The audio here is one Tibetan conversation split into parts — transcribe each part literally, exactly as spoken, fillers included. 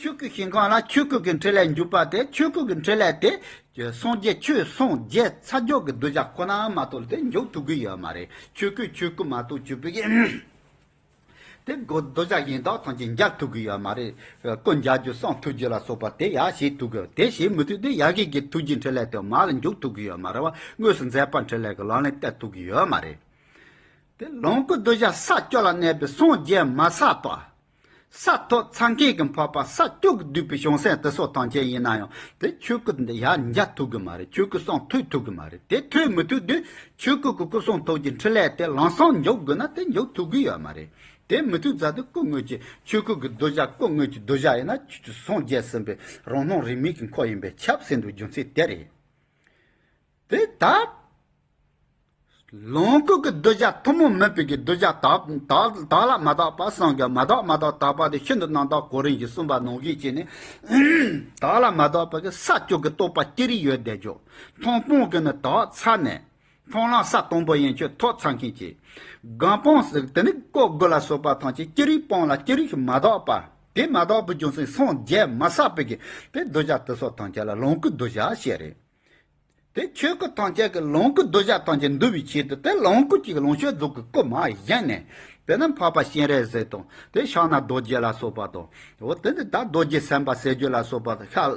ཆོས་སྐུའི་ཞིང་ཁམས་ལ་ཆོས་སྐུ་གི་འཕྲིན་ལས་འཇུག་པ་དེ། ཆོས་སྐུ་གི་འཕྲིན་ལས་དེ་སངས་རྒྱས་ཆོས་སངས་རྒྱས་ཚར་གཅོད་ཀྱི་གདུལ་བྱ་ཁོ་ན་མ་གཏོགས་དེ་འཇུག་ཐུབ་ཀྱི་ཡོད་མ་རེད། ཆོས་སྐུ་ཆོས་སྐུ་མ་གཏོགས་ཆོས་སྐུ་གི་དེ་གོ་གདུལ་བྱ་གཞན་དག་ཐམས་ཅད་མཇལ་ཐུབ་ཀྱི་ཡོད་མ་རེད། སྐུ་མཇལ་རྒྱུ་གསུང་ཐོས་རྒྱུ་ལ་སོགས་པ་དེ་ཡང་བྱེད་ཐུབ་ཀྱི་ཡོད། དེ་བྱེད་མི་ཐུབ་དུས་ཡ་གི་གི་ཐུགས་རྗེའི་འཕྲིན་ལས་དེ་མར་ལ་འཇུག་ཐུབ་ཀྱི་ཡོད་མ་རེད་བ། དངོས་སུ་མཛད་པ་འཕྲིན་ལས་ཀྱི་ལག་ལེན་བསྟར་ཐུབ་ཀྱི་ཡོད་མ་རེད། དེ་ལོངས་སྐུ་གདུལ་བྱ་ས་བཅུ་ལ་གནས་པའི་སངས་རྒྱས་མ་བསགས་པ། ས་ཐོབ་ཚར་མཁན་གྱི་འཕགས་པ་ས་བཅུ་གིས་བསྡུས་པའི་བྱང་སེམས་དེ་ཚོ་ཐམས་ཅད་ཡིན་ན་ཡང་དེ་ཆོས་སྐུ་འདི་ཡར་མཇལ་ཐུབ་ཀྱི་མ་རེད། ཆོས་སྐུ་གསུང་ཐོས་ཐུབ་ཀྱི་མ་རེད། དེ་ཐོས་མི་ཐུབ་དུས་ཆོས་སྐུ་གི་སྐུ་གསུང་ཐུགས་ཀྱི་འཕྲིན་ལས་དེ་ལམ་སང་འཇུག་དགོས་ན་དེ་འཇུག་ཐུབ་ཀྱི་ཡོད་མ་རེད། དེ་མི་ཐུབ་ཙང་དེ་སྐུ་དངོས་ཀྱི་ཆོས་སྐུ་གི་གདུལ་བྱ། སྐུ་དངོས་ཀྱི་གདུལ་བྱ་ཡིན་ན་ཆོས་ཀྱི་སངས་རྒྱས་ཟིན་པའི་རང་སྣང་རིས་མེད་ཀྱི་འཁོར་ཡིན་པས་ཁྱབ་ཟེར་འདུག་རྒྱུ་མཚན་དེ་རེད། དེ་ད་ལོངས་སྐུ་གི་གདུལ་བྱ་ཐུན་མོང་མིན་པའི་གི་གདུལ་བྱ་དག་དག་དག་ལ་མ་དག་པ་གསུམ་གྱི་མ་དག་མ་དག་དག་པ་དེ་ཤིན་ཏུ་རྣམ་དག་གོ་རིམ་གྱིས་གསུངས་པ་ནང་བཞིན་བྱས་ནས། དག་ལ་མ་དག་པ་གི་ས་བཅུ་གི་རྟོགས་པ་ཅི་རིགས་ཡོད་བསྡད་ཆོག་མཐོང་སྤང་གི་ནི་དག་ཚར་ནས། མཐོང་ལམ་ས་དང་པོ་ཡན་ཆོད་ཐོབ་ཚར་མཁན་གྱི། སྒོམ་སྤང་ཟེར་དེ་ནི་སྐོར་དགུ་ལ་སོགས་པ་ཐམས་ཅད་ཅི་རིགས་སྤངས་ལ་ཅི་རིགས་མ་དག་པ། དེ་མ་དག་པའི་རྒྱུ་མཚན་སངས་རྒྱས་མ་བསགས་པའི་གི་དེ་གདུལ་བྱ་དེ་ཚོ་ཐམས་ཅད་ལ་ལོངས་སྐུའི་གདུལ་བྱ་ཞེས་རེད། དེ་ཆོས་སྐུ་ཐམས་ཅད་ཀྱི་ལོངས་སྐུའི་གདུལ་བྱ་ཐམས་ཅད་འདུལ་བའི་ཆེད་དུ་དེ་ལོངས་སྐུ་གཅིག་ལོངས་སྤྱོད་རྫོགས་ཀྱི་སྐུ་མར་བཞེངས་ནས། དཔེར་ན་འཕགས་པ་སྤྱན་རས་གཟིགས་དང་དེ་ཕྱག་ན་རྡོ་རྗེ་ལ་སོགས་པ་དང་། འོ་དེ་ནི་ད་རྡོ་རྗེ་སེམས་དཔའ་ཟེར་རྒྱུ་ལ་སོགས་པ་དང་། ཤར་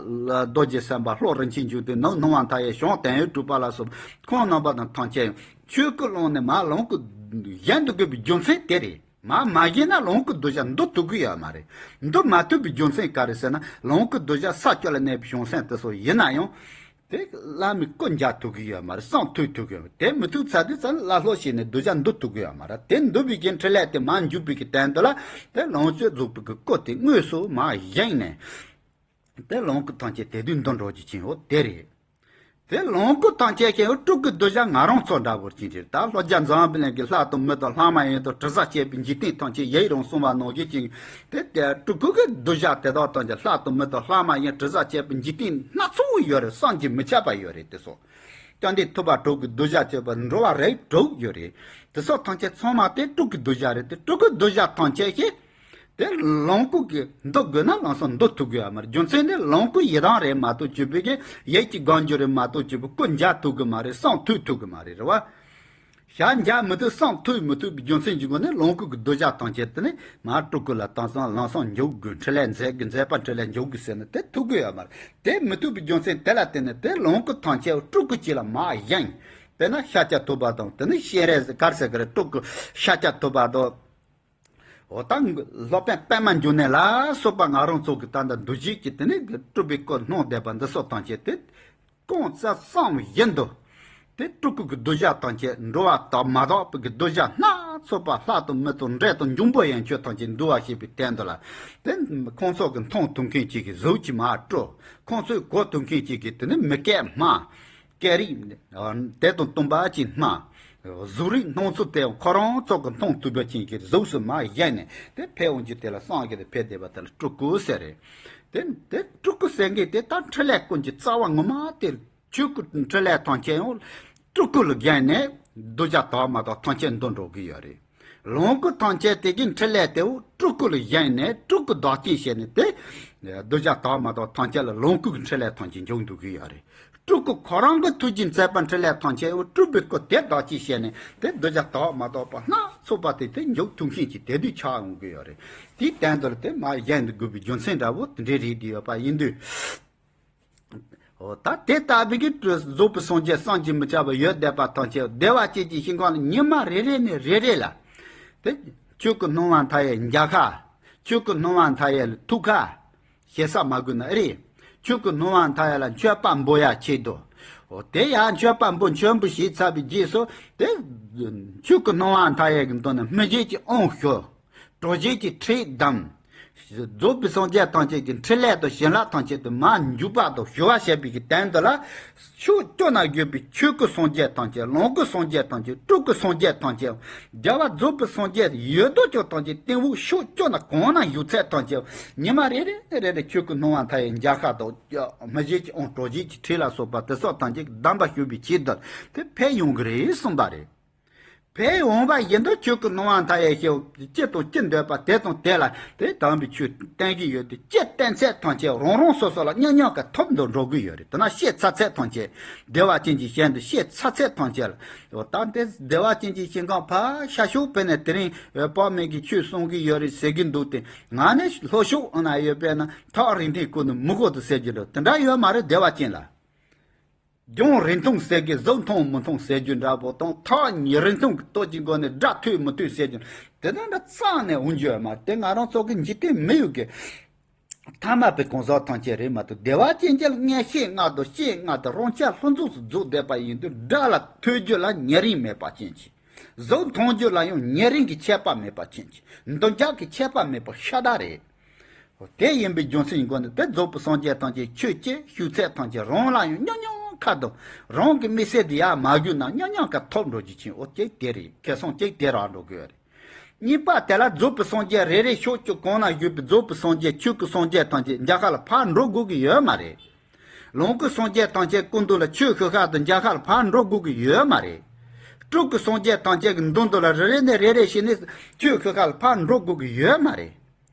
རྡོ་རྗེ་སེམས་དཔའ་ལྷོ་རིན་ཆེན་འབྱུང་ལྡན་ནུབ་སྣང་བ་མཐའ་ཡས་བྱང་དོན་ཡོད་གྲུབ་པ་ལ་སོགས་པ་ཁོང་རྣམ་པ་དང་ཐམས་ཅད་ཡང་ཆོས་སྐུ་བླངས་ནས་མར་ལོངས་སྐུ་བཞེངས་འདུག་དགོས་པའི་རྒྱུ་མཚན་དེ་རེད། མར་མ་བཞེངས་ན་ལོངས་སྐུའི་གདུལ་བྱ་འདུལ་ཐུབ་ཀྱི་ཡོད་མ་རེད། འདུལ་མ་ཐུབ་པའི་རྒྱུ་མཚན་ག་རེ་ཟེར་ན། ལོངས་སྐུའི་གདུལ་བྱ་ས་བཅུ་ལ་གནས་པའི་བྱང་སེམས་དེ་ཚོ་ཡིན་ན་ཡང་། དེ་བླ་མའི་སྐུ་མཇལ་ཐུབ་ཀྱི་ཡོད་མ་རེད། གསུང་ཐོས་ཐུབ་ཀྱི་ཡོད་མ་རེད། དེ་མི་ཐུབ་ཚར་དུས་ཙམ་ལ་བློ་ཞིག་ནས་གདུལ་བྱ་འདུལ་ཐུབ་ཀྱི་ཡོད་མ་རེད། དེ་འདུལ་བའི་གི་འཕྲིན་ལས་དེ་མར་འཇུག་པའི་གི་དོན་དུ་ལ་དེ་ལོངས་སྤྱོད་རྫོགས་པའི་གི་སྐུ་དེ་དངོས་སུ་མར་བཞེངས་ནས། དེ་ལོངས་སྐུ་ཐམས་ཅད་དེ་དུས་འདུལ་འགྲོ་རྒྱུ་ཅན་འོ་དེ་རེད། དེ་ལོངས་སྐུ་ཐམས་ཅད་ཀྱང་སྤྲུལ་སྐུའི་གདུལ་བྱ་ང་རང་ཚོ་འདྲ་བོ་ཅིག་རེད། ད་ལྷོ་རྒྱལ་འཛམ་བུ་གླིང་གི་ལྷ་དང་མི་དང་ལྷ་མ་ཡིན་དང་དྲི་ཟ་བཅས་པའི་འཇིག་རྟེན་ཐམས་ཅད་ཡི་རང་གསུངས་པ་ནང་བཞིན་ཅིག་དེ་དེ་སྤྲུལ་སྐུ་གི་གདུལ་བྱ་དེ་དག་ཐམས་ཅད་ལྷ་དང་མི་དང་ལྷ་མ་ཡིན་དྲི་ཟ་བཅས་པའི་འཇིག་རྟེན་སྣ་ཚོགས་ཡོད་རེད། བསམ་གྱིས་མི་ཁྱབ་པ་ཡོད་རེད། དེ་སོགས་བཅོམ་ལྡན་ཐུབ་པ་དྲུག་གི་གདུལ་བྱ་བཅས་པ་འགྲོ་བ་རིགས་དྲུག་ཡོད་རེད། དེ་སོགས་ཐམས་ཅད་ཚང་མ་དེ་སྤྲུལ་སྐུའི་གདུལ་བྱ་རེད། དེ་སྤྲུལ་སྐུའི་གདུལ་བྱ་ཐམས་ཅད་ཀྱིས་དེ་ལོངས་སྐུ་གི་འདུལ་དགོས་ན་ལམ་སང་འདུལ་ཐུབ་དགོས་ཡ་མ་རེད། རྒྱུ་མཚན་ནི་ལོངས་སྐུ་ཡི་དམ་རེད་མ་གཏོགས་ཅིག་པོའི་གི་ཡིད་ཀྱི་སྒོ་འགྱུར་རེད་མ་གཏོགས་ཅིག་པོ་སྐུ་མཇལ་ཐུབ་གི་མ་རེད། གསུང་ཐོས་ཐུབ་གི་མ་རེད། རེད་བ། ཞལ་མཇལ་མི་ཐུབ། གསུང་ཐོས་མི་ཐུབ་པའི་རྒྱུ་མཚན་གྱི་སྒོ་ནས་ལོངས་སྐུ་གི་གདུལ་བྱ་ཐམས་ཅད་དེ་ནི་མར་སྤྲུལ་སྐུ་ལ་དེང་སང་ལམ་སང་འཇུག་དགོས། འཕྲིན་ལས་མཛད་དགོས། མཛད་པ་འཕྲིན་ལས་འཇུག་དགོས་ཟེར་ན་དེ་ཐུབ་གི་ཡོད་མ་རེད། དེ་མི་ཐུབ་པའི་རྒྱུ་མཚན་དེ་ལ་བརྟེན་ནས་དེ་ལོངས་སྐུ་ཐམས་ཅད་སྤྲུལ་སྐུ་གཅིག་ལ་མར་བཞེངས། དཔེར་ན་ཤཱཀྱ་ཐུབ་པ་དང་དེ་ནི་སྤྱན་རས་གཟིགས་ག་རེ་ཟེར་གི་རེད། སྤྲུལ་སྐུ་ཤཱཀྱ་ཐུབ་པ་དང་། འོ་ད་སློབ་དཔོན་པདྨ་འབྱུང་གནས་ལ་སོགས་པ་ང་རང་ཚོ་གི་ད་ལྟ་འདུ་བྱེད་ཀྱི་དེ་ནི་སྤྲུལ་པའི་སྐུ་སྣང་བསྡད་པ་འདི་སོགས་ཐམས་ཅད་དེ་གང་ཟག་ཙམ་བཞིན་དུ་དེ་སྤྲུལ་སྐུ་གི་གདུལ་བྱ་ཐམས་ཅད་འགྲོ་བ་དག་མ་དག་པའི་གི་གདུལ་བྱ་སྣ་ཚོགས་པ་ལྷ་དང་མི་དང་འདྲེ་དང་འབྱུང་པོ་ཡན་ཆོད་ཐམས་ཅད་འདུལ་བར་བྱེད་པའི་དོན་དུ་ལ། དེ་ཁོང་ཚོ་གི་མཐོང་ཐུབ་མཁན་ཅིག་གི་གཟུགས་ཀྱིས་མར་སྤྲུལ། ཁོང་ཚོས་གོ་ཐུབ་མཁན་ཅིག་གི་དེ་ནི་མི་སྐད་སྨྲ། སྐད་རིགས་དེ་དང་བསྟུན་པ་ཅིག་སྨྲ། གཟུགས་རིས་སྣང་ཚུལ་དེ་ཁོ་རང་ཚོ་གི་མཐོང་ཐུབ་པ་ཅན་གྱི་གཟུགས་སུ་མར་བཞེངས་ནས་དེ་ཕེབས་འོང་རྒྱུ་དེ་ལ་སངས་རྒྱས་དེ་ཕེབས་བསྡད་པ་དེ་ལ་སྤྲུལ་སྐུ་ཟེར་རེད། དེ་དེ་སྤྲུལ་སྐུ་ཟེར་མཁན་དེ་ད་འཕྲིན་ལས་ཀུན་གྱི་རྩ་བ་ངོ་མ་དེ་ཆོས་སྐུ་འཕྲིན་ལས་ཐམས་ཅད་ཡང་སྤྲུལ་སྐུ་ལ་བརྒྱན་ནས་གདུལ་བྱ་དག་མ་དག་ཐམས་ཅད་འདུལ་འགྲོ་གི་ཡོད་རེད། ལོངས་སྐུ་ཐམས་ཅད་དེ་གི་འཕྲིན་ལས་དེ་བོ་སྤྲུལ་སྐུ་ལ་བཞེངས་ནས་སྤྲུལ་སྐུ་བདག་བསྐྱེད་བྱས་ནས་དེ། གདུལ་བྱ་དག་མ་དག་ཐམས་ཅད་ལ་ལོངས་སྐུ་གི་འཕྲིན་ལས་ཐམས་ཅད་འཇུག་འདུག་གི་ཡོད་རེད། སྤྲུལ་སྐུ་ཁོ་རང་གི་ཐུགས་ཀྱི་མཛད་པ་འཕྲིན་ལས་ཐམས་ཅད་བོ་སྤྲུལ་པའི་སྐུ་དེ་བདག་བསྐྱེད་བྱས་ནས་དེ་གདུལ་བྱ་དག་མ་དག་པ་སྣ་ཚོགས་པ་དེ་དེ་འཇུག་ཐུབ་མཁན་གྱི་དེ་དུས་ཆགས་འོང་གི་ཡོད་རེད། དེའི་དོན་དུ་ལ་དེ་མར་བཞེངས་འདུག་དགོས་པའི་རྒྱུ་མཚན་འདྲ་བོ་དེ་འདྲའི་རེད་དེ་ཡོད་པ་ཡིན་དུས། འོ་ད་དེ་ལྟ་བུའི་གི་རྫོགས་པའི་སངས་རྒྱས་བསམ་གྱིས་མི་ཁྱབ་པ་ཡོད་བསྡད་པ་ཐམས་ཅད་བདེ་བ་ཅན་གྱི་ཞིང་ཁམས་ལ་ཉི་མ་རེ་རེ་ནས་རེ་རེ་ལ། དེ་ཆོས་སྐུ་སྣང་བ་མཐའ་ཡས་མཇལ་ཁ། ཆོས་སྐུ་སྣང་བ་མཐའ་ཡས་ལ་ཐུག་ཁ། ཞེ་ས་མ་དགོས་ན་ཨེ་རེད། ཆོས་སྐུ་སྣང་བ་མཐའ་ཡས་ལ་མཆོད་པ་འབུལ་ཡ་ཆེད་དུ། འོ་དེ་ཡང་མཆོད་པ་འབུལ་མཆོད་འབུལ་བྱས་ཚར་བའི་རྗེས་སུ་དེ། ཆོས་སྐུ་སྣང་བ་མཐའ་ཡས་ཀྱི་མདུན་ན་སྨིན་བྱེད་ཀྱི་དབང་ཞུ། གྲོལ་བྱེད་ཀྱི་ཁྲིད་གདམས། རྫོགས་པའི་སངས་རྒྱས་ཐམས་ཅད་ཀྱི་འཕྲིན་ལས་དང་བྱིན་རླབས་ཐམས་ཅད་དུ་མར་འཇུག་པ་དང་ཞུ་བ་བྱེད་པའི་གི་དོན་དུ་ལ། ཕྱོགས་བཅུ་ན་ཡོད་པའི་ཆོས་སྐུ་སངས་རྒྱས་ཐམས་ཅད། ལོངས་སྐུ་སངས་རྒྱས་ཐམས་ཅད། སྤྲུལ་སྐུ་སངས་རྒྱས་ཐམས་ཅད། རྒྱལ་བ་རྫོགས་པའི་སངས་རྒྱས་ཡོད་དོ་ཅོག་ཐམས་ཅད་སྟེང་འོག་ཕྱོགས་བཅུ་ན་གང་ན་ཡོད་ཚད་ཐམས་ཅད་ཉི་མ་རེ་རེ་རེ་རེ་ཆོས་སྐུ་སྣང་བ་མཐའ་ཡས་མཇལ་ཁ་དང་། སྨིན་བྱེད་ཀྱི་དབང་གྲོལ་བྱེད་ཀྱི་ཁྲིད་ལ་སོགས་པ་དེ་སོགས་ཐམས་ཅད་གདམས་པ་ཞུ་བའི་ཆེད་དུ་དེ་ཕེབས་ཡོང་གི་རེད་གསུངས་པ་རེད། ཕའི་འོང་བ་ཡིན་དུ་ཁྱོད་ཀྱི་སྣང་བ་མཐའ་ཡས་ཤེའུ་ཅི་དང་ཅི་འདོད་པ་དེ་དང་དེ་ལ་དེ་དམ་པའི་ཆོས་བསྟན་གྱི་ཡོད་དེ། ཅི་བསྟན་ཚད་ཐམས་ཅད་རང་རང་སོ་སོ་ལ་མཉམ་མཉམ་ག་ཐོབ་འདུག་འགྲོ་གི་ཡོད་རེད། དེ་ན་ཤེས་ཚར་ཚད་ཐམས་ཅད་བདེ་བ་ཅན་གྱི་ཞིང་དུ་ཤེས་ཚར་ཚད་ཐམས་ཅད་ལ། འོ་ད་དེ་བདེ་བ་ཅན་གྱི་ཞིང་ཁམས་ཕར་ཤ་ཤུག་བོད་ནས་དེ་རིང་འོད་དཔག་མེད་ཀྱི་ཆོས་གསུང་གི་ཡོད་རེད་ཟེར་གྱི་འདུག་སྟེ། ང་ནི་ལྷོ་ཕྱོགས་ཨ་ན་ཡོད་པས་ན་ཐག་རིང་ཐུང་ཀུན་ཏུ་མི་དགོས་དུ་ཟེར་གྱི་འདུག་དེ་འདྲ་ཡོད་མ་རེད། བདེ་བ་ཅན་ལ། རྒྱང་རིང་ཐུང་ཟེར་གི་གཟུགས་མཐོང་མི་མཐོང་ཟེར་རྒྱུ་འདྲ་པོ་དང་། ཐག་ཉེ་རིང་ཐུང་གི་སྟོབས་ཀྱི་སྒོ་ནས་སྒྲ་ཐོས་མི་ཐོས་ཟེར་རྒྱུ་དེ་དག་འདྲ་རྩ་ནས་འོང་རྒྱུ་ཡོད་མ་རེད། དེ་ང་རང་ཚོ་གི་འཇིག་རྟེན་མི་ཡུལ་གི་ཐ་མལ་པའི་གང་ཟག་ཐམས་ཅད་རེད་མ་གཏོགས། བདེ་བ་ཅན་གྱི་མངོན་ཤེས་ལྔ་དང་ཤེས་ལྔ་དང་རང་རྐྱ་ལྷུན་གཟུགས་སུ་རྫོགས་བསྡད་པ་ཡིན་དུས། སྒྲ་ལ་ཐོས་རྒྱུ་ལ་ཉེ་རིང་མེད་པ་ཅན་གྱི། གཟུགས་མཐོང་རྒྱུ་ལ་ཡང་ཉེ་རིང་གི་ཁྱད་པར་མེད་པ་ཅན་གྱི། འདོད་ཆགས་ཀྱི་ཁྱད་པར་མེད་པ་ཤ་སྟག་རེད། དེ་ཡིན་པའི་རྒྱུ་མཚན་གྱི་སྒོ་ནས་དེ་རྫོགས་པའི་སངས་རྒྱས་ཐམས་ཅད་ཆོས་ཅི་ཞུ་ཚད་ཐམས་ཅད་རང་ལ་ཡང་མཉམ་མཉམ་ཁ་དང་། རང་གི་དམིགས་བསལ་དུ་ཡར་མ་བརྒྱུད་ན་མཉམ་མཉམ་ཁ་ཐོབ་འགྲོ་རྒྱུ་ཅན། འོ་གཅིག་དེ་རེད། ཁེ་བཟང་གཅིག་དེ་རག་འགྲོ་དགོས་རེད། གཉིས་པ་དེ་ལ་རྫོགས་པའི་སངས་རྒྱས་རེ་རེ་ཕྱོགས་བཅུ་གང་ན་བཞུགས་པའི་རྫོགས་པའི་སངས་རྒྱས་ཆོས་ཀྱི་སངས་རྒྱས་ཐམས་ཅད་རྒྱ་གར་ལ་ཕར་འགྲོ་དགོས་ཀྱི་ཡོད་མ་རེད། ལོངས་སྐུ་སངས་རྒྱས་ཐམས་ཅད་སྐུ་མདུན་ལ་ཆོས་ཞུ་ས་དང་རྒྱ་གར་ལ་ཕར་འགྲོ་དགོས་ཀྱི་ཡོད་མ་རེད། སྤྲུལ་སྐུ་སངས་རྒྱས་ཐམས་ཅད་ཀྱི་མདུན་དུ་ལ་རེ་རེ་ནས་རེ་རེ་བྱས་ནས་ཆོས་ཞུ་ས་ལ་ཕར་འགྲོ་དགོས་ཀྱི་ཡོད་མ་རེད།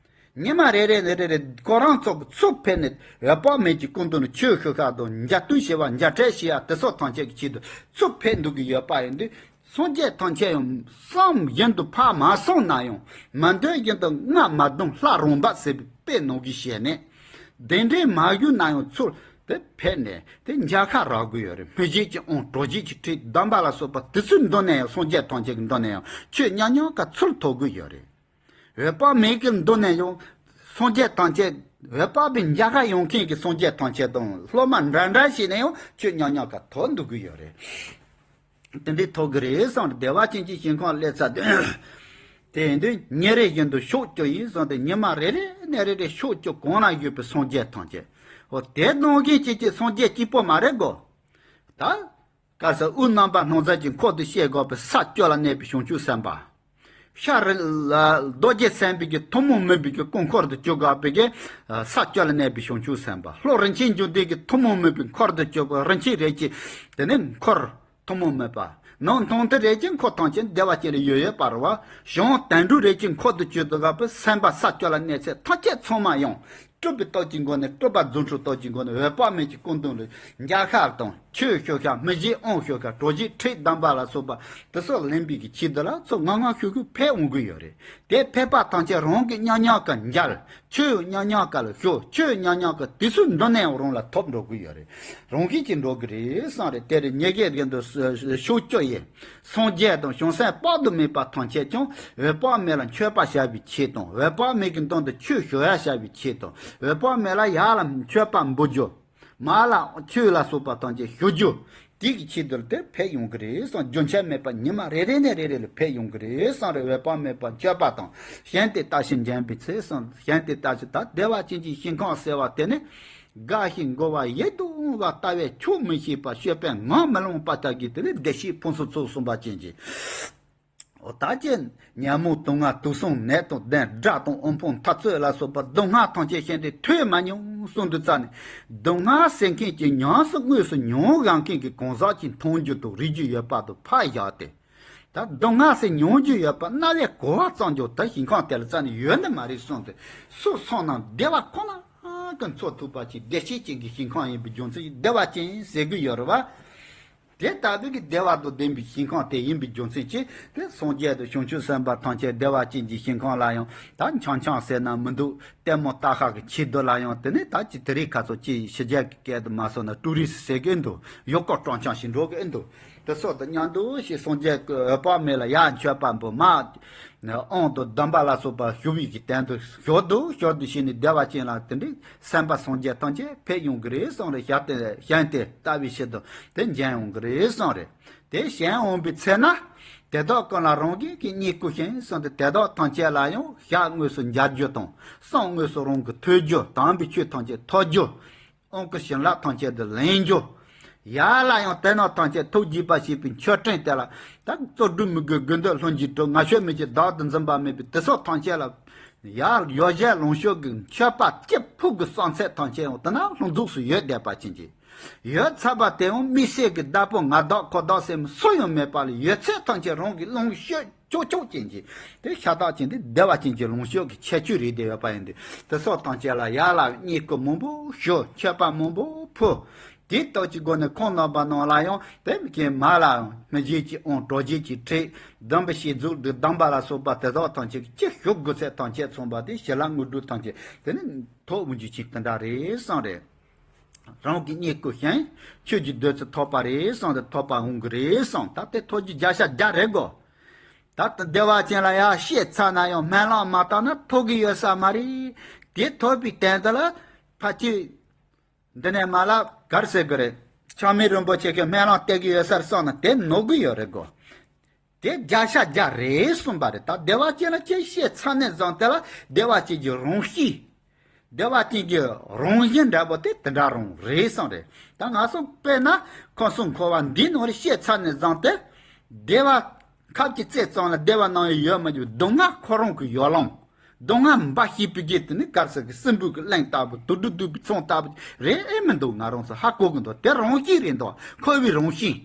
ཉི་མ་རེ་རེ་ནས་རེ་རེ་ཁོ་རང་ཚོ་གི་ཚུར་ཕེབས་ནས་འོད་དཔག་མེད་ཀྱི་སྐུ་མདུན་ལ་ཆོས་ཞུ་ས་དང་མཇལ་བསྟོད་བྱེད་པ་མཇལ་འཕྲད་བྱེད་ཡ་དེ་སོགས་ཐམས་ཅད་ཀྱི་ཆེད་དུ་ཚུར་ཕེབས་འདུག་གི་ཡོད་པ་ཡིན་དུས། སངས་རྒྱས་ཐམས་ཅད་ཡང་བསམ་བཞིན་དུ་ཕར་མ་སོང་ན་ཡང་། མི་འདོད་བཞིན་དུ་རྔ་མ་བརྡུངས་ལྷ་རམས་པ་ཟེར་བའི་དཔེ་ནང་གི་ཞལ་ནས། གདན་འདྲེན་མ་ཞུས་ན་ཡང་ཚུར་དེ་ཕེབས་ནས་དེ་མཇལ་ཁ་རག་གི་ཡོད་རེད། སྨིན་བྱེད་ཀྱི་དབང་གྲོལ་བྱེད་ཀྱི་ཁྲིད་སྡོམ་པ་ལ་སོགས་པ་དེ་ཚོའི་མདུན་ནས་ཡང་། སངས་རྒྱས་ཐམས་ཅད་ཀྱི་མདུན་ནས་ཡང་ཆོས་མཉམ་མཉམ་ག་ཚུར་ཐོབ་གི་ཡོད་རེད། འོད་དཔག་མེད་ཀྱི་མདུན་ནས་ཡང་སངས་རྒྱས་ཐམས་ཅད། འོད་དཔག་པའི་མཇལ་ཁ་ཡོང་མཁན་གྱི་སངས་རྒྱས་ཐམས་ཅད་དང་སློབ་མ་འདྲ་འདྲ་བྱས་ནས་ཡང་ཆོས་མཉམ་མཉམ་ག་ཐོབ་འདུག་གི་ཡོད་རེད། དེ་འདྲའི་ཐོབ་གི་རེད་བསམ་རེད། བདེ་བ་ཅན་གྱི་ཞིང་ཁམས་སླེབས་ཚར་དུས། དེ་ཡིན་དུས་ཉིན་རེ་བཞིན་དུ་ཕྱོགས་བཅུ་ཡིན་བསམ་སྟེ། ཉི་མ་རེ་རེ་ནས་རེ་རེ་ཕྱོགས་བཅུ་གང་ན་ཡོད་པའི་སངས་རྒྱས་ཐམས་ཅད། འོ་དེ་ནང་བཞིན་གཅིག་གཅིག་སངས་རྒྱས་གཅིག་པོ་མ་རེད་གོ། ད་ག་ས་དབུས་རྣམ་པར་སྣང་མཛད་ཀྱི་འཁོར་དུ་ཤེས་དགོས་པའི་ས་བཅུ་ལ་གནས་པའི་བྱང་ཆུབ་སེམས་དཔའ། ཤར་རི་ལ་རྡོ་རྗེ་སེམས་དཔའི་གི་ཐུན་མོང་མིན་པའི་གི་སྐུ་འཁོར་དུ་གྱུར་དགོས་པའི་གི་ས་བཅུ་ལ་གནས་པའི་བྱང་ཆུབ་སེམས་དཔའ། ལྷོ་རིན་ཆེན་འབྱུང་ལྡན་གྱི་ཐུན་མོང་མིན་པའི་འཁོར་དུ་གྱུར་པའི་རིན་ཆེན་རིགས་ཀྱི་དེ་ནི་འཁོར་ཐུན་མོང་མིན་པ། ནང་མཐོང་ཐོས་རིགས་ཀྱི་འཁོར་ཐམས་ཅད་བདེ་བ་ཅན་ལ་ཡོད་ཡོད་པ་རེད་བ། བྱང་དོན་གྲུབ་རིགས་ཀྱི་འཁོར་དུ་གྱུར་དགོས་པའི་སེམས་དཔའ་ས་བཅུ་ལ་གནས་ཚད་ཐམས་ཅད་ཚང་མ་ཡང་། སྤྲུལ་པའི་སྟོབས་ཀྱི་སྒོ་ནས་སྤྲུལ་པ་རྫུ་འཕྲུལ་སྟོབས་ཀྱི་སྒོ་ནས་འོད་དཔག་མེད་ཀྱི་སྐུ་མདུན་ལ་མཇལ་ཁ་དང་ཆོས་ཞུ་ཁ་སྨིན་བྱེད་དབང་ཞུ་ཁ་གྲོལ་བྱེད་ཁྲིད་སྡོམ་པ་ལ་སོགས་པ་དེ་སོགས་ལེན་པའི་གི་ཆེད་དུ་ལ་ཚུར་ངང་ངང་ཤུགས་ཤུགས་ཕེབས་འོང་གི་ཡོད་རེད། དེ་ཕེབས་པ་ཐམས་ཅད་རང་གིས་མཉམ་མཉམ་ག་མཇལ། ཆོས་མཉམ་མཉམ་ག་ལ་ཞུ། ཆོས་མཉམ་མཉམ་ག་དེ་ཚོའི་མདུན་ནས་རང་ལ་ཐོབ་འགྲོ་གི་ཡོད་རེད། རང་བཞིན་གྱིས་འགྲོ་གི་རེད་བསམ་རེད། དེ་རེད། ཉེ་གེ་རེད་འདུག་ཕྱོགས་བཅུ་ཡི། སངས་རྒྱས་དང་བྱང་སེམས་དཔག་ཏུ་མེད་པ་ཐམས་ཅད་ཀྱང་འོད་དཔག་མེད་ལ་མཆོད་པ་བྱ་བའི་ཆེད་དང་། འོད་དཔག་མེད་ཀྱི་མདུན་དུ་ཆོས་ཞུ་ཡ་བྱ་བའི་ཆེད་དང་། འོད་དཔག་མེད་ལ་ཡར་ལ་མཆོད་པ་འབུལ་རྒྱུ། མར་ལ་ཆོས་ལ་སོགས་པ་ཐམས་ཅད་ཞུ་རྒྱུ། དེ་གི་ཆེད་དུ་དེ་ཕེབས་ཡོང་གི་རེད་བསམ། རྒྱུན་ཆད་མེད་པར་ཉི་མ་རེ་རེ་ནས་རེ་རེ་ལ་ཕེབས་ཡོང་གི་རེད་བསམ་རེད། འོད་དཔག་མེད་པ་མཆོད་པ་དང་གཞན་དེ་ལྟ་ཞིང་འཇམ་པའི་ཚེ་བསམ། གཞན་དེ་ལྟ་ཞིང་ད་བདེ་བ་ཅན་གྱི་ཞིང་ཁམས་ཟེར་བ་དེ་ནི། དགའ་ཞིང་མགུ་བ་ཡིད་དུ་འོང་བ་ལྟ་བས་ཆོག་མི་ཤེས་པ། སྤྱོད་པས་ངང་མི་ལོངས་པ་ལྟ་བུའི་དེ་ནི་བདེ་གཤེགས་ཕུན་སུམ་ཚོགས་གསུངས་པ་ཅན་གྱི། འོ་ད་ཅི། ཉོན་མོངས་དུག་ལྔ་དུག་གསུམ་ནད་དང་ལྡན། དགྲ་དང་དབུལ་ཕོངས་འཐབ་རྩོད་ལ་སོགས་པ་སྡུག་བསྔལ་ཐམས་ཅད་ཤིན་ཏུ་ཐོས་མ་མྱོང་གསུངས་དུས་ཙ་ནས། སྡུག་བསྔལ་སེལ་མཁན་གྱི་ཉམས་སུ་དངོས་སུ་མྱོང་དགོས་མཁན་གྱི་གང་ཟག་ཅིག་མཐོང་རྒྱུ་དང་རིག་རྒྱུ་ཡོད་པ་དང་ཕར་བཞག་སྟེ། ད་སྡུག་བསྔལ་སེལ་མྱོང་རྒྱུ་ཡོད་པ་རྣ་བས་གོ་བ་ཙམ་ཀྱང་ད་ཞིང་ཁམས་དེ་ལ་རྩ་ནས་ཡོད་ནི་མ་རེད་གསུངས་ཏེ། སོ་སོ་ནང་བདེ་བ་ཁོ་ན་གི་འཚོ་ཐུབ་པ་ཅིག་བདེ་གཤེགས་ཅན་གྱི་ཞིང་ཁམས་ཡིན་པའི་རྒྱུ་མཚན་གྱིས་བདེ་བ་ཅན་ཟེར་གྱི་ཡོད་རེད་བ། དེ་ལྟ་བུའི་གི་བདེ་བ་དང་ལྡན་པའི་ཞིང་ཁམས་དེ་ཡིན་པའི་རྒྱུ་མཚན་གྱིས་དེ་སངས་རྒྱས་དང་བྱང་ཆུབ་སེམས་དཔའ་ཐམས་ཅད་བདེ་བ་ཅན་གྱི་ཞིང་ཁམས་ལ་ཡང་ད་འཆམ་འཆམ་ཟེར་ན་མི་འདུག་ལྟད་མོ་ལྟ་ཤག་གི་ཆེད་དུ་ལ་ཡང་དེ་ནི་ད་ཅི་དེ་རིང་ཁ་སང་ཅི་ཕྱི་རྒྱལ་གྱི་སྐད་དུ་མ་སོང་ན་ཊུ་རི་སི་ཟེར་གི་འདུག་ཡུལ་སྐོར་སྤྲོ་འཆམ་ཞིག་འགྲོ་གི་འདུག་དེ་སོགས་དང་མཉམ་དུ་ཞིག་སངས་རྒྱས་ཀྱི་འོད་དཔག་མེད་ལ་ཡར་མཆོད་པ་འབུལ། མར་དབང་དང་སྡོམ་པ་ལ་སོགས་པ་ཞུ་བའི་གི་སྟེང་དུ་ཞོར་དུ་ཞོར་དུ་ཞིག་ནས་བདེ་བ་ཅན་ལ་དེ་འདྲའི་སེམས་དཔའ་སངས་རྒྱས་ཐམས་ཅད་ཕེབས་ཡོང་གི་རེད་གསུངས་རེད། ཞལ་དེ་གཞན་དེ་ལྟ་བའི་ཕྱིར་དུ་དེ་མཇལ་ཡོང་གི་རེད་གསུངས་རེད། དེ་གཞན་འོང་པའི་ཚེ་ན། དེ་དག་ཀུན་ལ་རང་གི་གི་གཉིད་ཁུག་ཤིང་གསུངས་ཏེ། དེ་དག་ཐམས་ཅད་ལ་ཡང་ཞག་དངོས་སུ་མཇལ་རྒྱུ་དང་། གསུང་དངོས་སུ་རང་གི་ཐོས་རྒྱུ། དམ་པའི་ཆོས་ཐམས་ཅད་ཐོས་རྒྱུ། དབང་བསྐུར་བྱིན་རླབས་ཐམས་ཅད་དུ་ལེན་རྒྱུ། ཡར་ལ་ཡང་དེ་རྣམས་ཐམས་ཅད་ཐུགས་དགྱེས་པ་བྱས་པའི་མཆོད་སྤྲིན་དེ་ལ། ད་རྩོལ་སྒྲུབ་མི་དགོས་དགེ་འདུན་ལྷུན་གྱིས་གྲུབ། ངག་ཆོས་མི་བྱེད་བདག་ཏུ་འཛིན་པ་མེད་པའི་དེ་སོགས་ཐམས་ཅད་ལ། ཡར་ཡོ་བྱད་ལོངས་སྤྱོད་ཀྱི་མཆོད་པ་ལྕེ་ཕུག་གི་གསང་ཚད་ཐམས་ཅད་ཡང་དེ་ན་ལྷུན་རྫོགས་སུ་ཡོད་བསྡད་པ་ཅན་གྱི། ཡོད་ཚད་པ་དེ་ཡང་དམིགས་བསལ་གྱི་བདག་པོ་ང་བདག་ཁོ་བདག་ཟེར་མི་སུ་ཡང་མེད་པ་ལ། ཡོད་ཚད་ཐམས་ཅད་རང་གི་ལོངས་སྤྱོད་ཅོག་ཅོག་ཅན་གྱི་དེ་ཤ་སྟག་ཅན་དེ་བདེ་བ་ཅན་གྱི་ལོངས་སྤྱོད་ཀྱི་ཁྱད་ཆོས་རེད་དེ་ཡོད་པ་ཡིན་དུས། དེ་སོགས་ཐམས་ཅད་ལ་ཡར་ལ་བསྙེན་བཀུར་མང་པོ་ཞུ། མཆོད་པ་མང་པོ་ཕུལ། དེའི་སྟོབས་ཀྱི་སྒོ་ནས་ཁོང་རྣམ་པ་རྣམས་ལ་ཡང་དེ་མི་ཀྱེ་མ་ལ་ཡང་མི་བརྗེད་ཀྱི་དབང་གྲོལ་བྱེད་ཀྱི་ཁྲིད། སྡོམ་པའི་བཤད་རྫོགས་སྒྲུབ་སྡོམ་པ་ལ་སོགས་པ་དེ་དག་ཐམས་ཅད་ཀྱི་ཅི་ཞུ་དགོས་ཚད་ཐམས་ཅད་ཚང་པ་དེ་ཞི་ལྷག་དངོས་གྲུབ་ཐམས་ཅད་དེ་ནི་ཐོབ་འོང་རྒྱུ་ཅིག་དེ་འདྲ་རེད་བསམ་རེད། རང་གི་བསྙེན་བཀུར་ཞིང་ཆོས་ཀྱི་བདུད་རྩི་ཐོབ་པ་རེད་བསམ་སྟེ་ཐོབ་པ་འོང་གི་རེད་བསམ། ད་དེ་ཐོབ་རྒྱུ་བརྒྱ་ཆ་བརྒྱ་རེད་གོ། ད་ལྟ་བདེ་བ་ཅན་ལ་ཡར་བཤད་ཚར་ན་ཡང་སྨོན་ལམ་མ་བཏབ་ན་ཐོབ་གི་ཡོད་ས་མ་རེད། དེ་ཐོབ་པའི་དོན་དུ་ལ་ཕ་ཆོས་འདི་ནས་མ་ལ་གར་ཟེར་གི་རེད། ཆགས་མེད་རིན་པོ་ཆེ་གི་སྨོན་ལམ་བཏབ་གི་ཡོད་ས་རེད་བསམ་ན་དེ་ནོར་གི་ཡོད་རེད་གོ། དེ་བརྒྱ་ཆ་བརྒྱ་རེད་གསུངས་པ་རེད། ད་བདེ་བ་ཅན་ལ་ཅི་བཤད་ཚར་ནས་བཟུང་དེ་ལ་བདེ་བ་ཅན་གྱི་རང་གཤིས། བདེ་བ་ཅན་གྱི་རང་བཞིན་འདྲ་པོ་དེ་དེ་འདྲ་རང་རེད་བསམ་རེད། ད་ང་ཚོ་དཔེར་ན་ཁམས་གསུམ་འཁོར་བ་འདིའི་ནང་ལ་བཤད་ཚར་ནས་བཟུང་སྟེ། བདེ་བ་ཁབ་ཀྱི་རྩེ་ཙམ་ལ་བདེ་བ་སྣང་ཡུལ་ཡོད་མ་རྒྱུ་སྡུག་བསྔལ་ཁོ་རང་གི་ཡོ་ལང་། སྡུག་བསྔལ་འབའ་ཞིག་པའི་རྒྱུ་དེ་ནི་གར་ཟེར་གི་སྲིན་པོ་གི་གླིང་ལྟ་བུ་དུག་སྦྲུལ་གདུག་པའི་ཚང་ལྟ་བུ་རེད་ཨེ་མི་འདུག་ང་རང་ཚོ་ཧ་གོ་གི་འདུག་དེ་རང་བཞིན་རེད་འདུག་འཁོར་བའི་རང་བཞིན།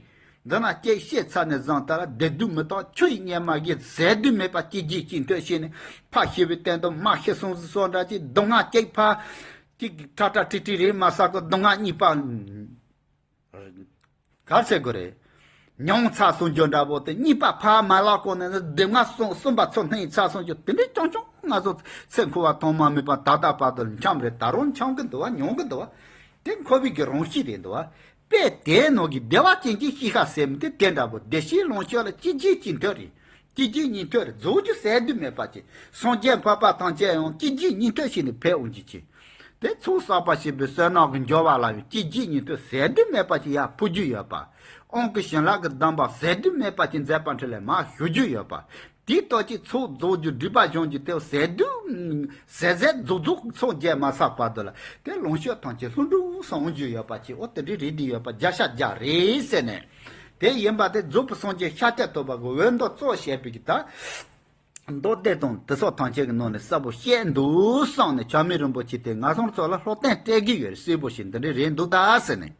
འདི་ན་སྐད་བཤད་ཚར་ནས་བཟུང་ད་ལ་བདེ་སྡུག་མི་རྟག་ཆུ་ཡི་གཉེར་མ་གི་ཟད་དུ་མེད་པ་གཅིག་རྗེས་གཅིག་མཐུན་བྱས་ནས་ཕར་ཤི་བའི་སྟེང་དུ་མར་ཤི་སོང་ཟིག་སོགས་འདྲ་ཅིག་སྡུག་བསྔལ་གཅིག་ཕར་གཅིག་ཁྲ་ཁྲ་ཁྲི་ཁྲི་རེད་མ་ཟ་གི་སྡུག་བསྔལ་གཉིས་པ། ག་རེ་ཟེར་དགོས་རེད། མྱོང་ཚར་སོང་རྒྱུ་འདྲ་པོ་དེ་གཉིས་པ་ཕར་མ་ལག་གོ་ནས་ནི་སྡུག་བསྔལ་གསུམ་གསུམ་པ་ཚུར་སྣང་ཚར་སོང་རྒྱུ་དེ་འདྲའི་རྐྱང་རྐྱང་ང་ཚོ་ཚེ་འཁོར་བ་ཐོག་མ་མེད་པ་ད་ལྟ་བར་དུ་འཁྱམས་རེད། ད་རུང་འཁྱམས་གི་འདུག་བ། མྱོང་གི་འདུག་བ། དེ་འཁོར་བའི་གི་རང་གཤིས་རེད་འདུག་བ། དཔེ་དེའི་ནང་གི་བདེ་བ་ཅན་གྱི་གཤིས་ཀ་ཟེར་མི་དེ་དེ་འདྲ་པོ་བདེ་གཤེགས་ལོངས་སྤྱོད་ལ་གཅིག་རྗེས་གཅིག་མཐུན་རེད། གཅིག་རྗེས་གཉིས་མཐུན་རེད། རྫོགས་རྒྱུ་ཟད་དུ་མེད་པ་ཅིག་སངས་རྒྱས་འཕགས་པ་ཐམས་ཅད་ཡང་གཅིག་རྗེས་གཉིས་མཐུན་བྱས་ནས་ཕེབས་འོང་རྒྱུ་ཅིག་དེ་ཚོགས་བསགས་པ་ཞེས་པའི་བསོད་ནམས་ཀྱི་འབྱོར་བ་ལ་ཡང་གཅིག་རྗེས་གཉིས་མཐུན་ཟད་དུ་མེད་པ་ཅིག་ཡར་ཕུལ་རྒྱུ་ཡོད་པ། དབང་གི་བྱིན་རླབས་ཀྱི་སྡོམ་པ་ཟད་དུ་མེད་པ་ཅིག་མཛད་པ་འཕྲིན་ལས་མར་ཞུ་རྒྱུ་ཡོད་པ། དེའི་སྟོབས་ཀྱིས་ཚོགས་རྫོགས་རྒྱུ་སྒྲིབ་པ་སྦྱང་རྒྱུ་དེ་ཟད་དུ་ཟད་ཟད་རྫོགས་རྫོགས་ཚོགས་རྒྱས་མ་ཚར་བར་དུ་ལ་དེ་ལོངས་སྤྱོད་ཐམས་ཅད་ལྷུན་གྲུབ་སུ་འོང་རྒྱུ་ཡོད་པ་ཅིག་འོ་དེ་འདྲའི་རེད་འདི་ཡོད་པ་བརྒྱ་ཆ་བརྒྱ་རེད་ཟེར་ནས། དེ་ཡིན་པ་དེ་རྫོགས་པའི་སངས་རྒྱས་ཤཱཀྱ་ཐུབ་པ་གི་འོད་མདོ་གཙོ་བྱས་པའི་གི་ད། མདོ་སྡེ་དང་དེ་སོགས་ཐམས་ཅད་ཀྱི་ནང་ནས་གསལ་པོ་བཤད་འདུག་བསམ་ནས་ཆགས་མེད་རིན་པོ་ཆེ་དེ་ང་ཚོ་ཚོ་ལ་སློབ་སྟོན་སྤྲད་ཀྱི་ཡོད་རེད། གསལ་པོ་ཞིག་འདི་འདྲའི་རེད་འདུག་ད་ཟེར་ནས།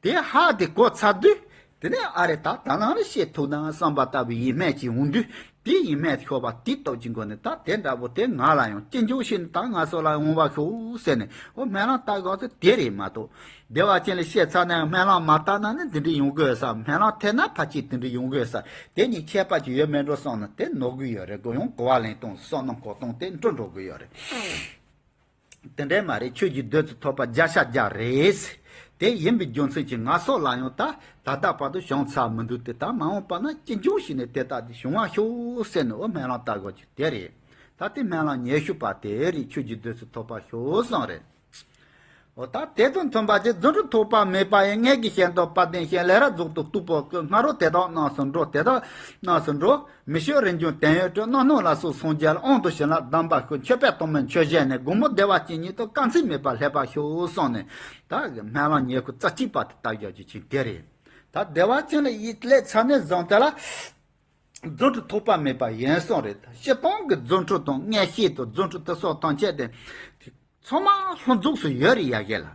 དེ་ཧ་དེ་གོ་ཚར་དུས། དེ་ནས་ཨ་རེ་ད་ད་ནང་ལ་བཤད་ཐུབ་ན་བསམ་པ་ལྟ་བུའི་ཡིད་སྨོན་ཅིག་འོང་དུས། དེ་ཡིད་སྨོན་ཤོར་བ་དེ་སྟོབས་ཀྱི་སྒོ་ནས་ད་དེ་འདྲ་པོ་དེ་ང་ལ་ཡང་ཅི་འཇུག་ཤེས་ནས་ད་ང་ཚོ་ལ་འོང་བ་ཤོག་ཟེར་ནས་འོ་སྨོན་ལམ་བཏབ་དགོས་ཚེ་དེ་རེད་མ་གཏོགས། བདེ་བ་ཅན་ལ་བཤད་ཚར་ན་ཡང་སྨོན་ལམ་མ་བཏབ་ན་ནི་འདི་འདྲ་ཡོང་གི་ཡོད་ས། སྨོན་ལམ་ཐེབས་ན་ཕལ་ཆེར་དེ་འདྲ་ཡོང་གི་ཡོད་ས། དེ་གཉིས་ཁྱད་པར་ཅིག་ཡོད་མེད་འགྲོ་བསམ་ན་དེ་ནོར་གི་ཡོད་རེད་གོ། ཡང་གོ་བ་ལེན་སྟངས་བསམ་མནོ་འཁོར་སྟངས་དེ་འགྲོ་འགྲོ་གི་ཡོད་རེད། དེ་འདྲའི་མ་རེད། ཆོས་ཀྱི་བདུད་རྩི་ཐོབ་པ་བརྒྱ་ཆ་བརྒྱ་རེད། དེ་ཡིན་པའི་རྒྱུ་མཚན་གྱིས་ང་སོགས་ལ་ཡང་ད་ད་ལྟ་བར་དུ་བྱུང་ཚར་མི་འདུག་དེ་ད་མ་འོངས་པ་ན་ཅི་འབྱུང་ཞིག་ནས་དེ་ལྟ་དེ་བྱུང་བ་ཤོག་ཟེར་ནས་འོ་སྨོན་ལམ་བཏབ་དགོས་ཀྱི་དེ་རེད། ད་དེ་སྨོན་ལམ་ཉེ་ཤོས་པ་དེ་རེད། ཆོས་ཀྱི་བདུད་རྩི་ཐོབ་པ་ཤོག་གསུངས་རེད། འོ་ད་དེ་དང་མཐུན་པ་ཅིག་རྫུ་འཕྲུལ་ཐོགས་པ་མེད་པ་ཡི། མངལ་གྱི་ཞལ་དུ་དཔལ་ལྡན་ཞིང་། ལས་རབ་རྫོགས་སུ་སྟུག་པོ་བཀོད། སྔ་རོལ་དེ་དག་རྣམས་སུ་འགྲོ། དེ་དག་རྣམས་སུ་འགྲོ། མི་ཤོར་རིན་འབྱུང་དོན་ཡོད་སྤྲུལ། རྣམ་སྣང་ལ་སོགས་སངས་རྒྱས་ལ། དབང་དུ་བྱིན་རླབས་སྡོམ་པ་ཤོག་མཆོད་པས་གཏོར་མའི་མཆོད་བཞེས་ནས། དགོངས་པ་བདེ་བ་ཅན་ཉིད་དུ་དཀའ་ཚེགས་མེད་པར་སླེབས་པར་ཤོག་གསུངས་ནས། ད་སྨོན་ལམ་ཉེ་ཤོས་རྩ་གཅིག་པ་དེ་བཏབ་རྒྱག་རྒྱུ་ཅིག་དེ་རེད། ད་བདེ་བ་ཅན་ལ་ཡིད་སླེབས་ཚར་ནས་བཟུང་དེ་ལ། རྫུ་འཕྲུལ་ཐོགས་པ་མེད་པ་ཡིན་གསུངས་རེད། སྤྱིར་བཏང་གི་རྫུ་འཕྲུལ་དང་མངོན་ཤེས་དང་རྫུ་འཕྲུལ་དེ་སོགས་ཐམས་ཅད་དེ། ཚང་མ་ལྷུན་རྫོགས་སུ་ཡོད་རེད་ཡ་གི་ལ།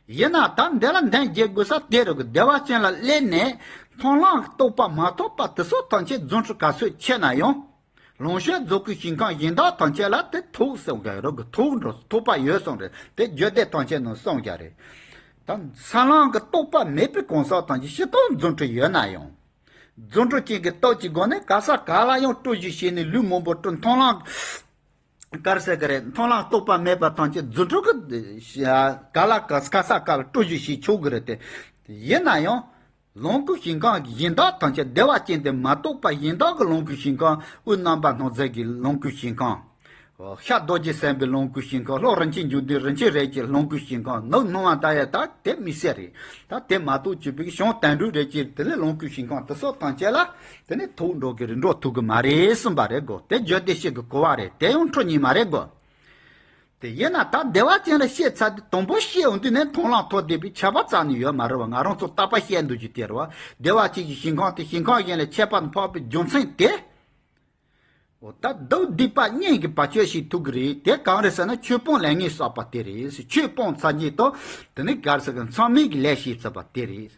ཡིན་ན་ད་འདི་ལ་འདོན་རྒྱག་དགོས་ས་དེ་རུ་གི་བདེ་བ་ཅན་ལ་སླེབས་ནས་མཐོང་ལམ་གྱི་རྟོགས་པ་མ་ཐོབ་པ་དེ་སོགས་ཐམས་ཅད་རྫུ་འཕྲུལ་ག་ཚོད་ཆེ་ན་ཡང་། ལོངས་སྤྱོད་རྫོགས་སྐུའི་ཞིང་ཁམས་གཞན་དག་ཐམས་ཅད་ལ་དེ་ཐོགས་སོང་གི་རུ་གི་ཐོགས་འགྲོ་ཐོགས་པ་ཡོད་གསུངས་རེད། དེ་རྒྱུད་སྡེ་ཐམས་ཅད་ནང་གསུངས་ཀྱང་རེད། ད་མཐོང་ལམ་གྱི་རྟོགས་པ་མེད་པའི་གང་ཟག་ཐམས་ཅད་སྤྱིར་བཏང་རྫུ་འཕྲུལ་ཡོད་ན་ཡང་། རྫུ་འཕྲུལ་ཅན་གྱི་སྟོབས་ཀྱི་སྒོ་ནས་ག་ས་ག་ལ་ཡང་སྤྲོ་བཞིན་བྱས་ནས་ལུས་མང་པོ་སྤྲོ། མཐོང་ལམ་ག་རེ་ཟེར་གི་རེད། མཐོང་ལམ་རྟོགས་པ་མེད་པ་ཐམས་ཅད་རྫུ་འཕྲུལ་གྱི་ག་ལ་ག་ས་ག་ལ་སྤྲོ་བཞིན་བྱས་ཆོག་གི་རེད་དེ། ཡིན་ན་ཡང་། ལོངས་སྐུའི་ཞིང་ཁམས་གཞན་དག་ཐམས་ཅད་བདེ་བ་ཅན་དེ་མ་གཏོགས་པ་གཞན་དག་གི་ལོངས་སྐུའི་ཞིང་ཁམས། དབུས་རྣམ་པར་སྣང་མཛད་ཀྱི་ལོངས་སྐུའི་ཞིང་ཁམས། ཤར་རྡོ་རྗེ་སེམས་དཔའི་ལོངས་སྐུའི་ཞིང་ཁམས། ལྷོ་རིན་ཆེན་འབྱུང་ལྡན་རིན་ཆེན་རིགས་ཀྱི་ལོངས་སྐུའི་ཞིང་ཁམས། ནུབ་སྣང་བ་མཐའ་ཡས་ད་དེ་དམིགས་བསལ་རེད། ད་དེ་མ་གཏོགས་བཅུ་པའི་བྱང་དོན་གྲུབ་རིགས་ཀྱི་དེ་ལས་ལོངས་སྐུའི་ཞིང་ཁམས་དེ་སོགས་ཐམས་ཅད་ལ་དེ་ནི་ཐོགས་འགྲོ་གི་རེད། འགྲོ་ཐུབ་གི་མ་རེད་གསུངས་པ་རེད་གོ། དེ་རྒྱུད་སྡེ་བཤད་གི་གོ་བ་རེད། དེ་ཡང་འཕྲོ་གཉིས་མ་རེད་གོ། དེ་ཡིན་ན་ད་བདེ་བ་ཅན་ལ་བཤད་ཚར་དུས་དང་པོ་བཤད་འོང་དུས་ནས་མཐོང་ལམ་ཐོབ་བསྡད་པའི་ཁྱད་པར་རྩ་ནས་ཡོད་མ་རེད་བ། ང་རང་ཚོ་རྟག་པར་བཤད་འདུག་རྒྱུ་དེ་རེད་བ། བདེ་བ་ཅན་གྱི་ཞིང་ཁམས་དེ་ཞིང་ཁམས་གཞན་ལས་ཁྱད་པར་འཕགས་པའི་རྒྱུ་མཚན་དེ། ད་སྡིག་སྡིག་པ་གཉིས་ཀྱི་བར་ཆད་ཞིག་ཐུག་གི་རེད། དེ་གང་རེད་ཟེར་ན་ཆོས་སྤོང་ལས་ངན་བསགས་པ་དེ་རེད། ཆོས་སྤོང་ཚར་རྗེས་དང་དེ་ནི་ག་རེ་ཟེར་གི། མཚམས་མེད་ཀྱི་ལས་བྱས་ཚར་བ་དེ་རེད།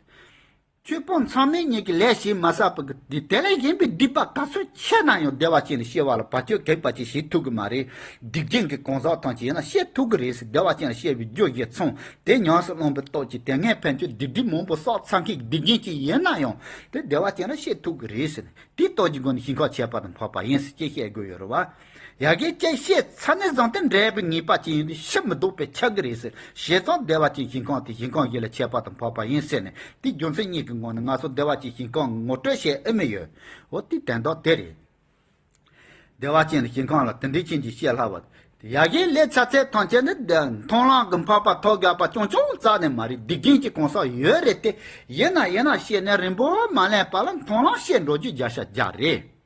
ཆོས་སྤོང་མཚམས་མེད་གཉིས་ཀྱི་ལས་བྱས་མ་ཚར་བ་གི་དེ་དེ་ལས་གཞན་པའི་སྡིག་པ་ག་ཚོད་ཆེ་ན་ཡང་བདེ་བ་ཅན་ལ་སྐྱེ་བ་ལ་བར་ཆད་གེགས་པ་ཅིག་ཞིག་ཐུག་གི་མ་རེད། སྡིག་ཅན་གྱི་གང་ཟག་ཐམས་ཅད་ཡིན་ན་སྐྱེ་ཐུབ་ཀྱི་རེད་ཟེར། བདེ་བ་ཅན་ལ་སྐྱེ་བའི་རྒྱུ་ཞིག་མཚོན། དེ་ཉམས་སུ་བླངས་པའི་སྟོབས་ཀྱིས་དེ་སྔའི་ཕན་ཆད་སྡིག་སྒྲིབ་མང་པོ་བསགས་ཚར་མཁན་གྱི་སྡིག་ཅན་ཅིག་ཡིན་ན་ཡང་དེ་བདེ་བ་ཅན་ལ་སྐྱེ་ཐུབ་ཀྱི་རེད་ཟེར་ནས། དེའི་སྟོབས་ཀྱི་སྒོ་ནས་ཞིང་ཁམས་ཁྱད་པར་དུ་འཕགས་པ་ཡིན་ཟེར་ཅེས་བཤད་དགོས་ཡོད་རེད་བ། ཡ་གི་ཅེས་བཤད་ཚར་ནས་བཟུང་སྟེ་འབྲས་བུ་ངེས་པ་ཅན་ཡིན་དུས་ཕྱིར་མི་ལྡོག་པས་ཁྱབ་ཀྱི་རེད་ཟེར། བྱས་ཙང་བདེ་བ་ཅན་ཞིང་ཁམས་དེ་ཞིང་ཁམས་གཞན་ལས་ཁྱད་པར་དུ་འཕགས་པ་ཡིན་ཟེར་ནས། དེའི་རྒྱུ་མཚན་གཉིས་ཀྱི་ངོས་ནས་ང་ཚོ་བདེ་བ་ཅན་ཞིང་ཁམས་ངོ་སྤྲོད་བྱེད་ཨེ་མི་ཡོད། འོ་དེ་དོན་དག་དེ་རེད། བདེ་བ་ཅན་ཞིང་ཁམས་ལ་དེ་འདྲའི་ཅན་གྱི་བཤད་སླ་བ། ཡ་གི་ལས་ཚར་ཚད་ཐམས་ཅད་ནི་མཐོང་ལམ་གྱི་འཕགས་པ་ཐོབ་དགོས་པ་རྐྱང་རྐྱང་རྩ་ནས་མ་རེད། སྡིག་ཅན་གྱི་གང་ཟག་ཡོད་རེད་དེ། ཡིན་ན་ཡིན་ན་བཤད་ནས་རིང་པོ་མ་ལེན་པ་ལ་མཐོང་ལམ་བཤད་འགྲོ་རྒྱུ་བརྒྱ་ཆ་བརྒྱ་རེད།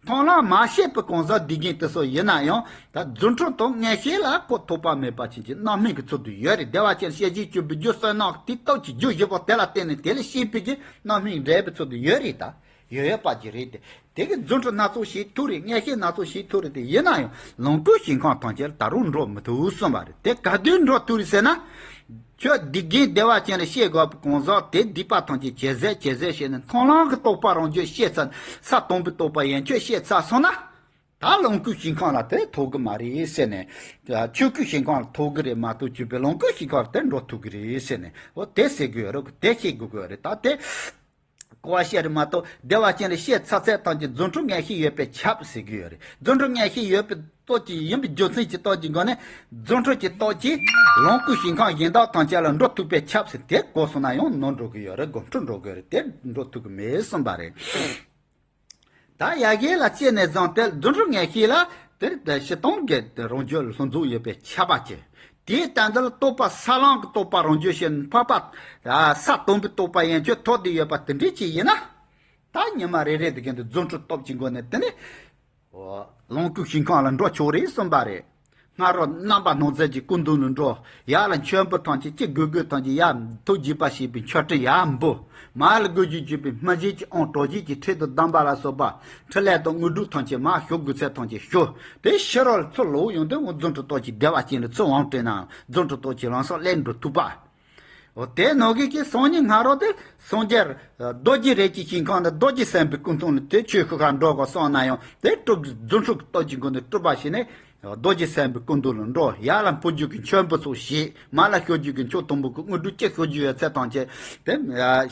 མཐོང་ལམ་མ་བཤད་པའི་གང་ཟག་སྡིག་ཅན་དེ་ཚོ་ཡིན་ན་ཡང་ད་རྫུ་འཕྲུལ་དང་མངོན་ཤེས་ལ་ཁོ་ཐོགས་པ་མེད་པ་ཅན་གྱི་རྣམ་སྨིན་གྱི་ཚུལ་དུ་ཡོད་རེད། བདེ་བ་ཅན་བཤད་བྱའི་སྤྱོད་པའི་རྒྱུ་བསོད་ནམས་དེ་སྟོབས་ཀྱི་རྒྱུ་བཞི་པོ་དེ་ལ་བརྟེན་ནས་དེ་ལ་བཤད་པའི་གི་རྣམ་སྨིན་འབྲས་བུའི་ཚུལ་དུ་ཡོད་རེད། ད་ཡོད་ཡོད་པ་ཅིག་རེད་དེ། དེ་གི་རྫུ་འཕྲུལ་སྣ་ཚོགས་བྱེད་ཐུབ་རེད། མངོན་ཤེས་སྣ་ཚོགས་བྱེད་ཐུབ་རེད་དེ། ཡིན་ན་ཡང་ལོངས་སྐུའི་ཞིང་ཁམས་ཐམས་ཅད་ལ་ད་རུང་འགྲོ་མི་ཐུབ་གསུངས་པ་རེད། དེ་ག་དུས་འགྲོ་ཐུབ་རེད་ཟེར་ན། ཁྱོད་སྡིག་ཅན་བདེ་བ་ཅན་ལ་སྐྱེ་དགོས་པའི་གང་ཟག་དེ་སྡིག་པ་ཐམས་ཅད་ཇེ་ཟད་ཇེ་ཟད་བྱས་ནས་མཐོང་ལམ་གྱི་རྟོགས་པ་རང་རྒྱུད་སྐྱེས་ཚར། ས་དང་པོའི་རྟོགས་པ་ཡན་ཆད་སྐྱེས་ཚར་སོང་ན། ད་ལོངས་སྐུའི་ཞིང་ཁམས་ལ་དེ་ཐོབ་གི་མ་རེད་ཟེར་ནས། ཆོས་སྐུའི་ཞིང་ཁམས་ལ་ཐོབ་གི་རེད་མ་གཏོགས་བཅོས་པའི་ལོངས་སྐུའི་ཞིང་ཁམས་ལ་དེ་འགྲོ་ཐུབ་གི་རེད་ཟེར་ནས། འོ་དེ་ཟེར་དགོས་རེད། དེ་ཤེས་དགོས་དགོས་རེད། ད་དེ་གོ་བ་བཤད་རེད་མ་གཏོགས་བདེ་བ་ཅན་ལ་སྐྱེས་ཚར་ཚད་ཐམས་ཅད་རྫུ་འཕྲུལ་མངོན་ཤེས་ཡོད་པས་ཁྱབ་ཟེར་གི་ཡོད་རེད། རྫུ་འཕྲུལ་མངོན་ཤེས་ཡོད་པའི་སྟོབས་ཀྱིས་ཡིན་པའི་རྒྱུ་མཚན་གྱི་སྟོབས་ཀྱི་སྒོ་ནས་རྫུ་འཕྲུལ་གྱི་སྟོབས་ཀྱིས་ལོངས་སྐུའི་ཞིང་ཁམས་གཞན་དག་ཐམས་ཅད་ལ་འགྲོ་ཐུབ་པས་ཁྱབ་ཟེར། དེ་གོ་སོང་ན་ཡང་ནོར་འགྲོ་གི་ཡོད་རེད། དགོངས་འཁྲུལ་འགྲོ་གི་ཡོད་རེད། དེ་འགྲོ་ཐུབ་གི་མེད་གསུངས་པ་རེད། ད་ཡ་གི་ལ་སྐྱེས་ནས་བཟུང་སྟེ་རྫུ་འཕྲུལ་མངོན་ཤེས་ལ་དེར་ཞི་སྟོང་གི་རང་རྒྱུད་ལ་ལྷུན་འཛུགས་ཡོད་པས་ཁྱབ་པ་ཅན། དེའི་སྟེང་དུ་ལ་རྟོགས་པ་ས་ལམ་གྱི་རྟོགས་པ་རང་རྒྱུད་ཤེས་ནས་འཕགས་པ་ས་དང་པོའི་རྟོགས་པ་ཡན་ཆད་ཐོབ་བསྡད་ཡོད་པ་དེ་འདྲས་ཅིག་ཡིན་ན། ད་ཉི་མ་རེ་རེ་དེ་གིན་དུ་རྫུ་འཕྲུལ་སྟོབས་ཀྱི་སྒོ་ནས་དེ་ནི་ལོངས་སྐུའི་ཞིང་ཁམས་ལ་འགྲོ་ཆོག་རེད་གསུངས་པ་རེད། སྔ་རོལ་རྣམ་པར་སྣང་མཛད་ཀྱི་སྐུ་མདུན་ལ་འགྲོ། ཡར་ལ་མཆོད་འབུལ་ཐམས་ཅད་ཅི་དགོས་དགོས་ཐམས་ཅད་ཡར་ཐུགས་དགྱེས་པ་བྱེད་པའི་མཆོད་སྤྲིན་ཡར་འབུལ། མར་ལ་དགོས་རྒྱུ་བརྗོད་པའི་སྨིན་བྱེད་ཀྱི་དབང་གྲོལ་བྱེད་ཀྱི་ཁྲིད་དུ་གདམས་པ་ལ་སོགས་པ་ཕྲིན་ལས་དང་དངོས་གྲུབ་ཐམས་ཅད་མར་ཞུ་དགོས་ཚད་ཐམས་ཅད་ཞུ། དེ་ཕྱི་རོལ་ལ་ཚུར་ལོག་ཡོང་དུས་རྫུ་འཕྲུལ་སྟོབས་ཀྱིས་བདེ་བ་ཅན་ལ་ཚུར་དབང་སྤྲད་ནའང་རྫུ་འཕྲུལ་སྟོབས་ཀྱིས་ལམ་སང་སླེབས་འགྲོ་ཐུབ་པ། འོ་དེ་ནང་བཞིན་གྱི་སངས་རྒྱས་སྔ་རོལ་དེ་སངས་རྒྱས་རྡོ་རྗེ་རིགས་ཀྱི་ཞིང་ཁམས་ནས་རྡོ་རྗེ་སེམས་དཔའི་སྐུ་མདུན་ལ་དེ་ཆོས་ཞུ་གར་འགྲོ་དགོས་གསུངས་ན་ཡང་དེ་སྤྲུལ་རྫུ་འཕྲུལ་གྱི་སྟོབས་ཀྱི་སྒོ་ནས་སྤྲུལ་པ་བྱས་ནས་རྡོ་རྗེ་སེམས་དཔའི་སྐུ་མདུན་ལ་འགྲོ། ཡར་ལ་འཕོ་འགྱུར་གྱི་མཆོད་འབུལ་སོགས་བྱེད། མར་ལ་ཞུ་རྒྱུ་གི་མཆོག་དུམ་བུ་གི་དངོས་གྲུབ་ཅི་ཞུ་རྒྱུ་ཡོད་ཚད་ཐམས་ཅད་དེ་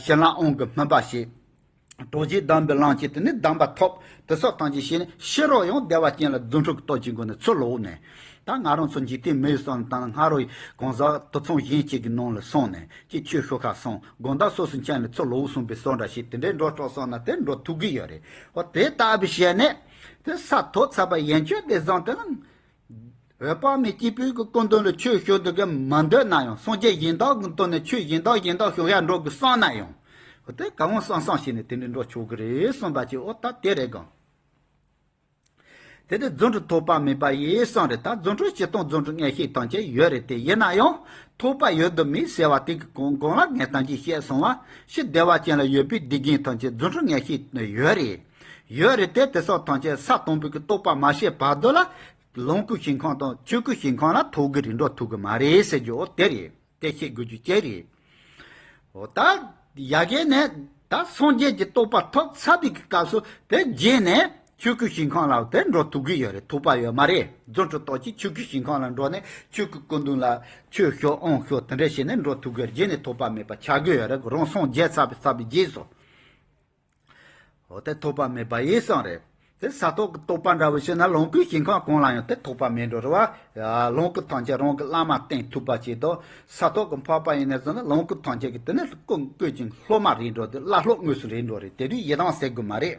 ཞི་ལམ་དབང་གི་སྨོན་པ་བྱེད། གྲོལ་བྱེད་གདམས་པའི་ལམ་གྱིས་དེ་ནི་གདམས་པ་ཐོབ། དེ་སོགས་ཐམས་ཅད་བྱས་ནས་ཕྱི་རོལ་ཡང་བདེ་བ་ཅན་ལ་རྫུ་འཕྲུལ་གྱི་སྟོབས་ཀྱི་སྒོ་ནས་ཚུར་ལོག་ནས། ད་ང་རང་ཚོ་འཇིག་རྟེན་མི་ཡི་སོང་དང་སྔ་རོལ་གང་ཟག་དུད་ཚང་གཞན་གཅིག་གི་ནང་ལ་སོང་ནས་ཅིག་ཆོས་ཞུ་ཁ་སོང་དགོང་དག་སོ་སོའི་ཁྱིམ་ནས་ཚུར་ལོག་སོང་པའི་བཟོ་འདྲ་ཞིག་དེ་འདྲའི་འགྲོ་གྲོགས་སོང་ན་དེ་འགྲོ་ཐུབ་ཀྱི་ཡོད་རེད། འོ་དེ་ལྟ་བུ་བྱས་ནས་དེ་ས་ཐོབ་ཚར་བ་ཡན་ཆད་དེ་བཟང་དེ་ལ། འོད་དཔག་མེད་སྐྱེས་བུའི་གི་སྐུ་མདུན་ལ་ཆོས་ཞུ་འདོད་གི་མ་འདོད་ན་ཡང་སངས་རྒྱས་གཞན་དག་གི་མདུན་ནས་ཆོས་གཞན་དག་གཞན་དག་ཞུ་ཡ་འགྲོ་གི་བསམ་ན་ཡང་། འོ་དེ་གང་བསམ་བསམ་བྱས་ནས་དེ་འདྲ་འགྲོ་ཆོག་གི་རེད་གསུངས་པ་ཅིག་འོ་ད་དེ་རེད་གང་། དེ་དེ་རྫུ་འཕྲུལ་ཐོགས་པ་མེད་པ་ཡིན་གསུངས་རེད། ད་རྫུ་འཕྲུལ་སྤྱི་དང་རྫུ་འཕྲུལ་མངོན་ཤེས་ཐམས་ཅད་ཡོད་རེད་དེ། ཡིན་ན་ཡང་ཐོགས་པ་ཡོད་དམ་མེད་ཟེར་བ་དེ་གི་གོང་གོང་ལ་ངས་ད་ཅི་བཤད་སོང་བ། ཕྱི་བདེ་བ་ཅན་ལ་ཡོད་པའི་སྡིག་ཅན་ཐམས་ཅད་རྫུ་འཕྲུལ་མངོན་ཤེས་ཡོད་རེད། ཡོད་རེད་དེ། དེ་སོགས་ཐམས་ཅད་ས་དང་པོའི་གི་རྟོགས་པ་མ་བྱས་བར་དུ་ལ། ལོངས་སྐུའི་ཞིང་ཁམས་དང་ཆོས་སྐུའི་ཞིང་ཁམས་ལ་ཐོབ་གི་རེད་འགྲོ་ཐུབ་གི་མ་རེད་ཟེར་རྒྱུ་འོ་དེ་རེད། དེ་ཤེས་དགོས་རྒྱུ་ཅི་རེད། འོ་ད་ཡ་གི་ནས་ད་སངས་རྒྱས་ཀྱི་རྟོགས་པ་ཐོབ་ཚར་དུས་ཀྱི་སྐབས་སུ་དེ་རྗེས་ནས་ཆོས་སྐུའི་ཞིང་ཁམས་ལ་དེ་འགྲོ་ཐུབ་གི་ཡོད་རེད། ཐོགས་པ་ཡོད་མ་རེད། རྫུ་འཕྲུལ་སྟོབས་ཀྱིས་ཆོས་སྐུའི་ཞིང་ཁམས་ལ་འགྲོ་ནས་ཆོས་སྐུའི་སྐུ་མདུན་ལ་ཆོས་ཞུ་དབང་ཞུ་དེ་འདྲ་བྱས་ནས་འགྲོ་ཐུབ་གི་རྗེས་ནས་ཐོགས་པ་མེད་པ་ཆགས་གི་ཡོད་རེད། རང་སངས་རྒྱས་ཚར་བའི་ཚར་བའི་རྗེས་སུ། འོ་དེ་ཐོགས་པ་མེད་པ་ཡིན་གསུངས་རེད། དེ་ས་ཐོབ་ཀྱི་རྟོགས་པ་འདྲ་བོ་བྱས་ན་ལོངས་སྐུའི་ཞིང་ཁམས་གང་ལ་ཡང་དེ་ཐོགས་པ་མེད་འགྲོ་རེད་བ། ལོངས་སྐུ་ཐམས་ཅད་རང་གི་བླ་མ་བསྟེན་ཐུབ་པ་ཅིག་དང་ས་ཐོབ་ཀྱི་འཕགས་པ་ཡིན་ནས་ཟེར་ན་ལོངས་སྐུ་ཐམས་ཅད་ཀྱི་དེ་ནི་སྐུ་བཀོད་ཅིང་སློབ་མ་རེད་འགྲོ། དེ་བླ་སློབ་དངོས་སུ་རེད་འགྲོ་རེད། དེ་དུས་ཡི་དམ་ཟེར་དགོས་མ་རེད།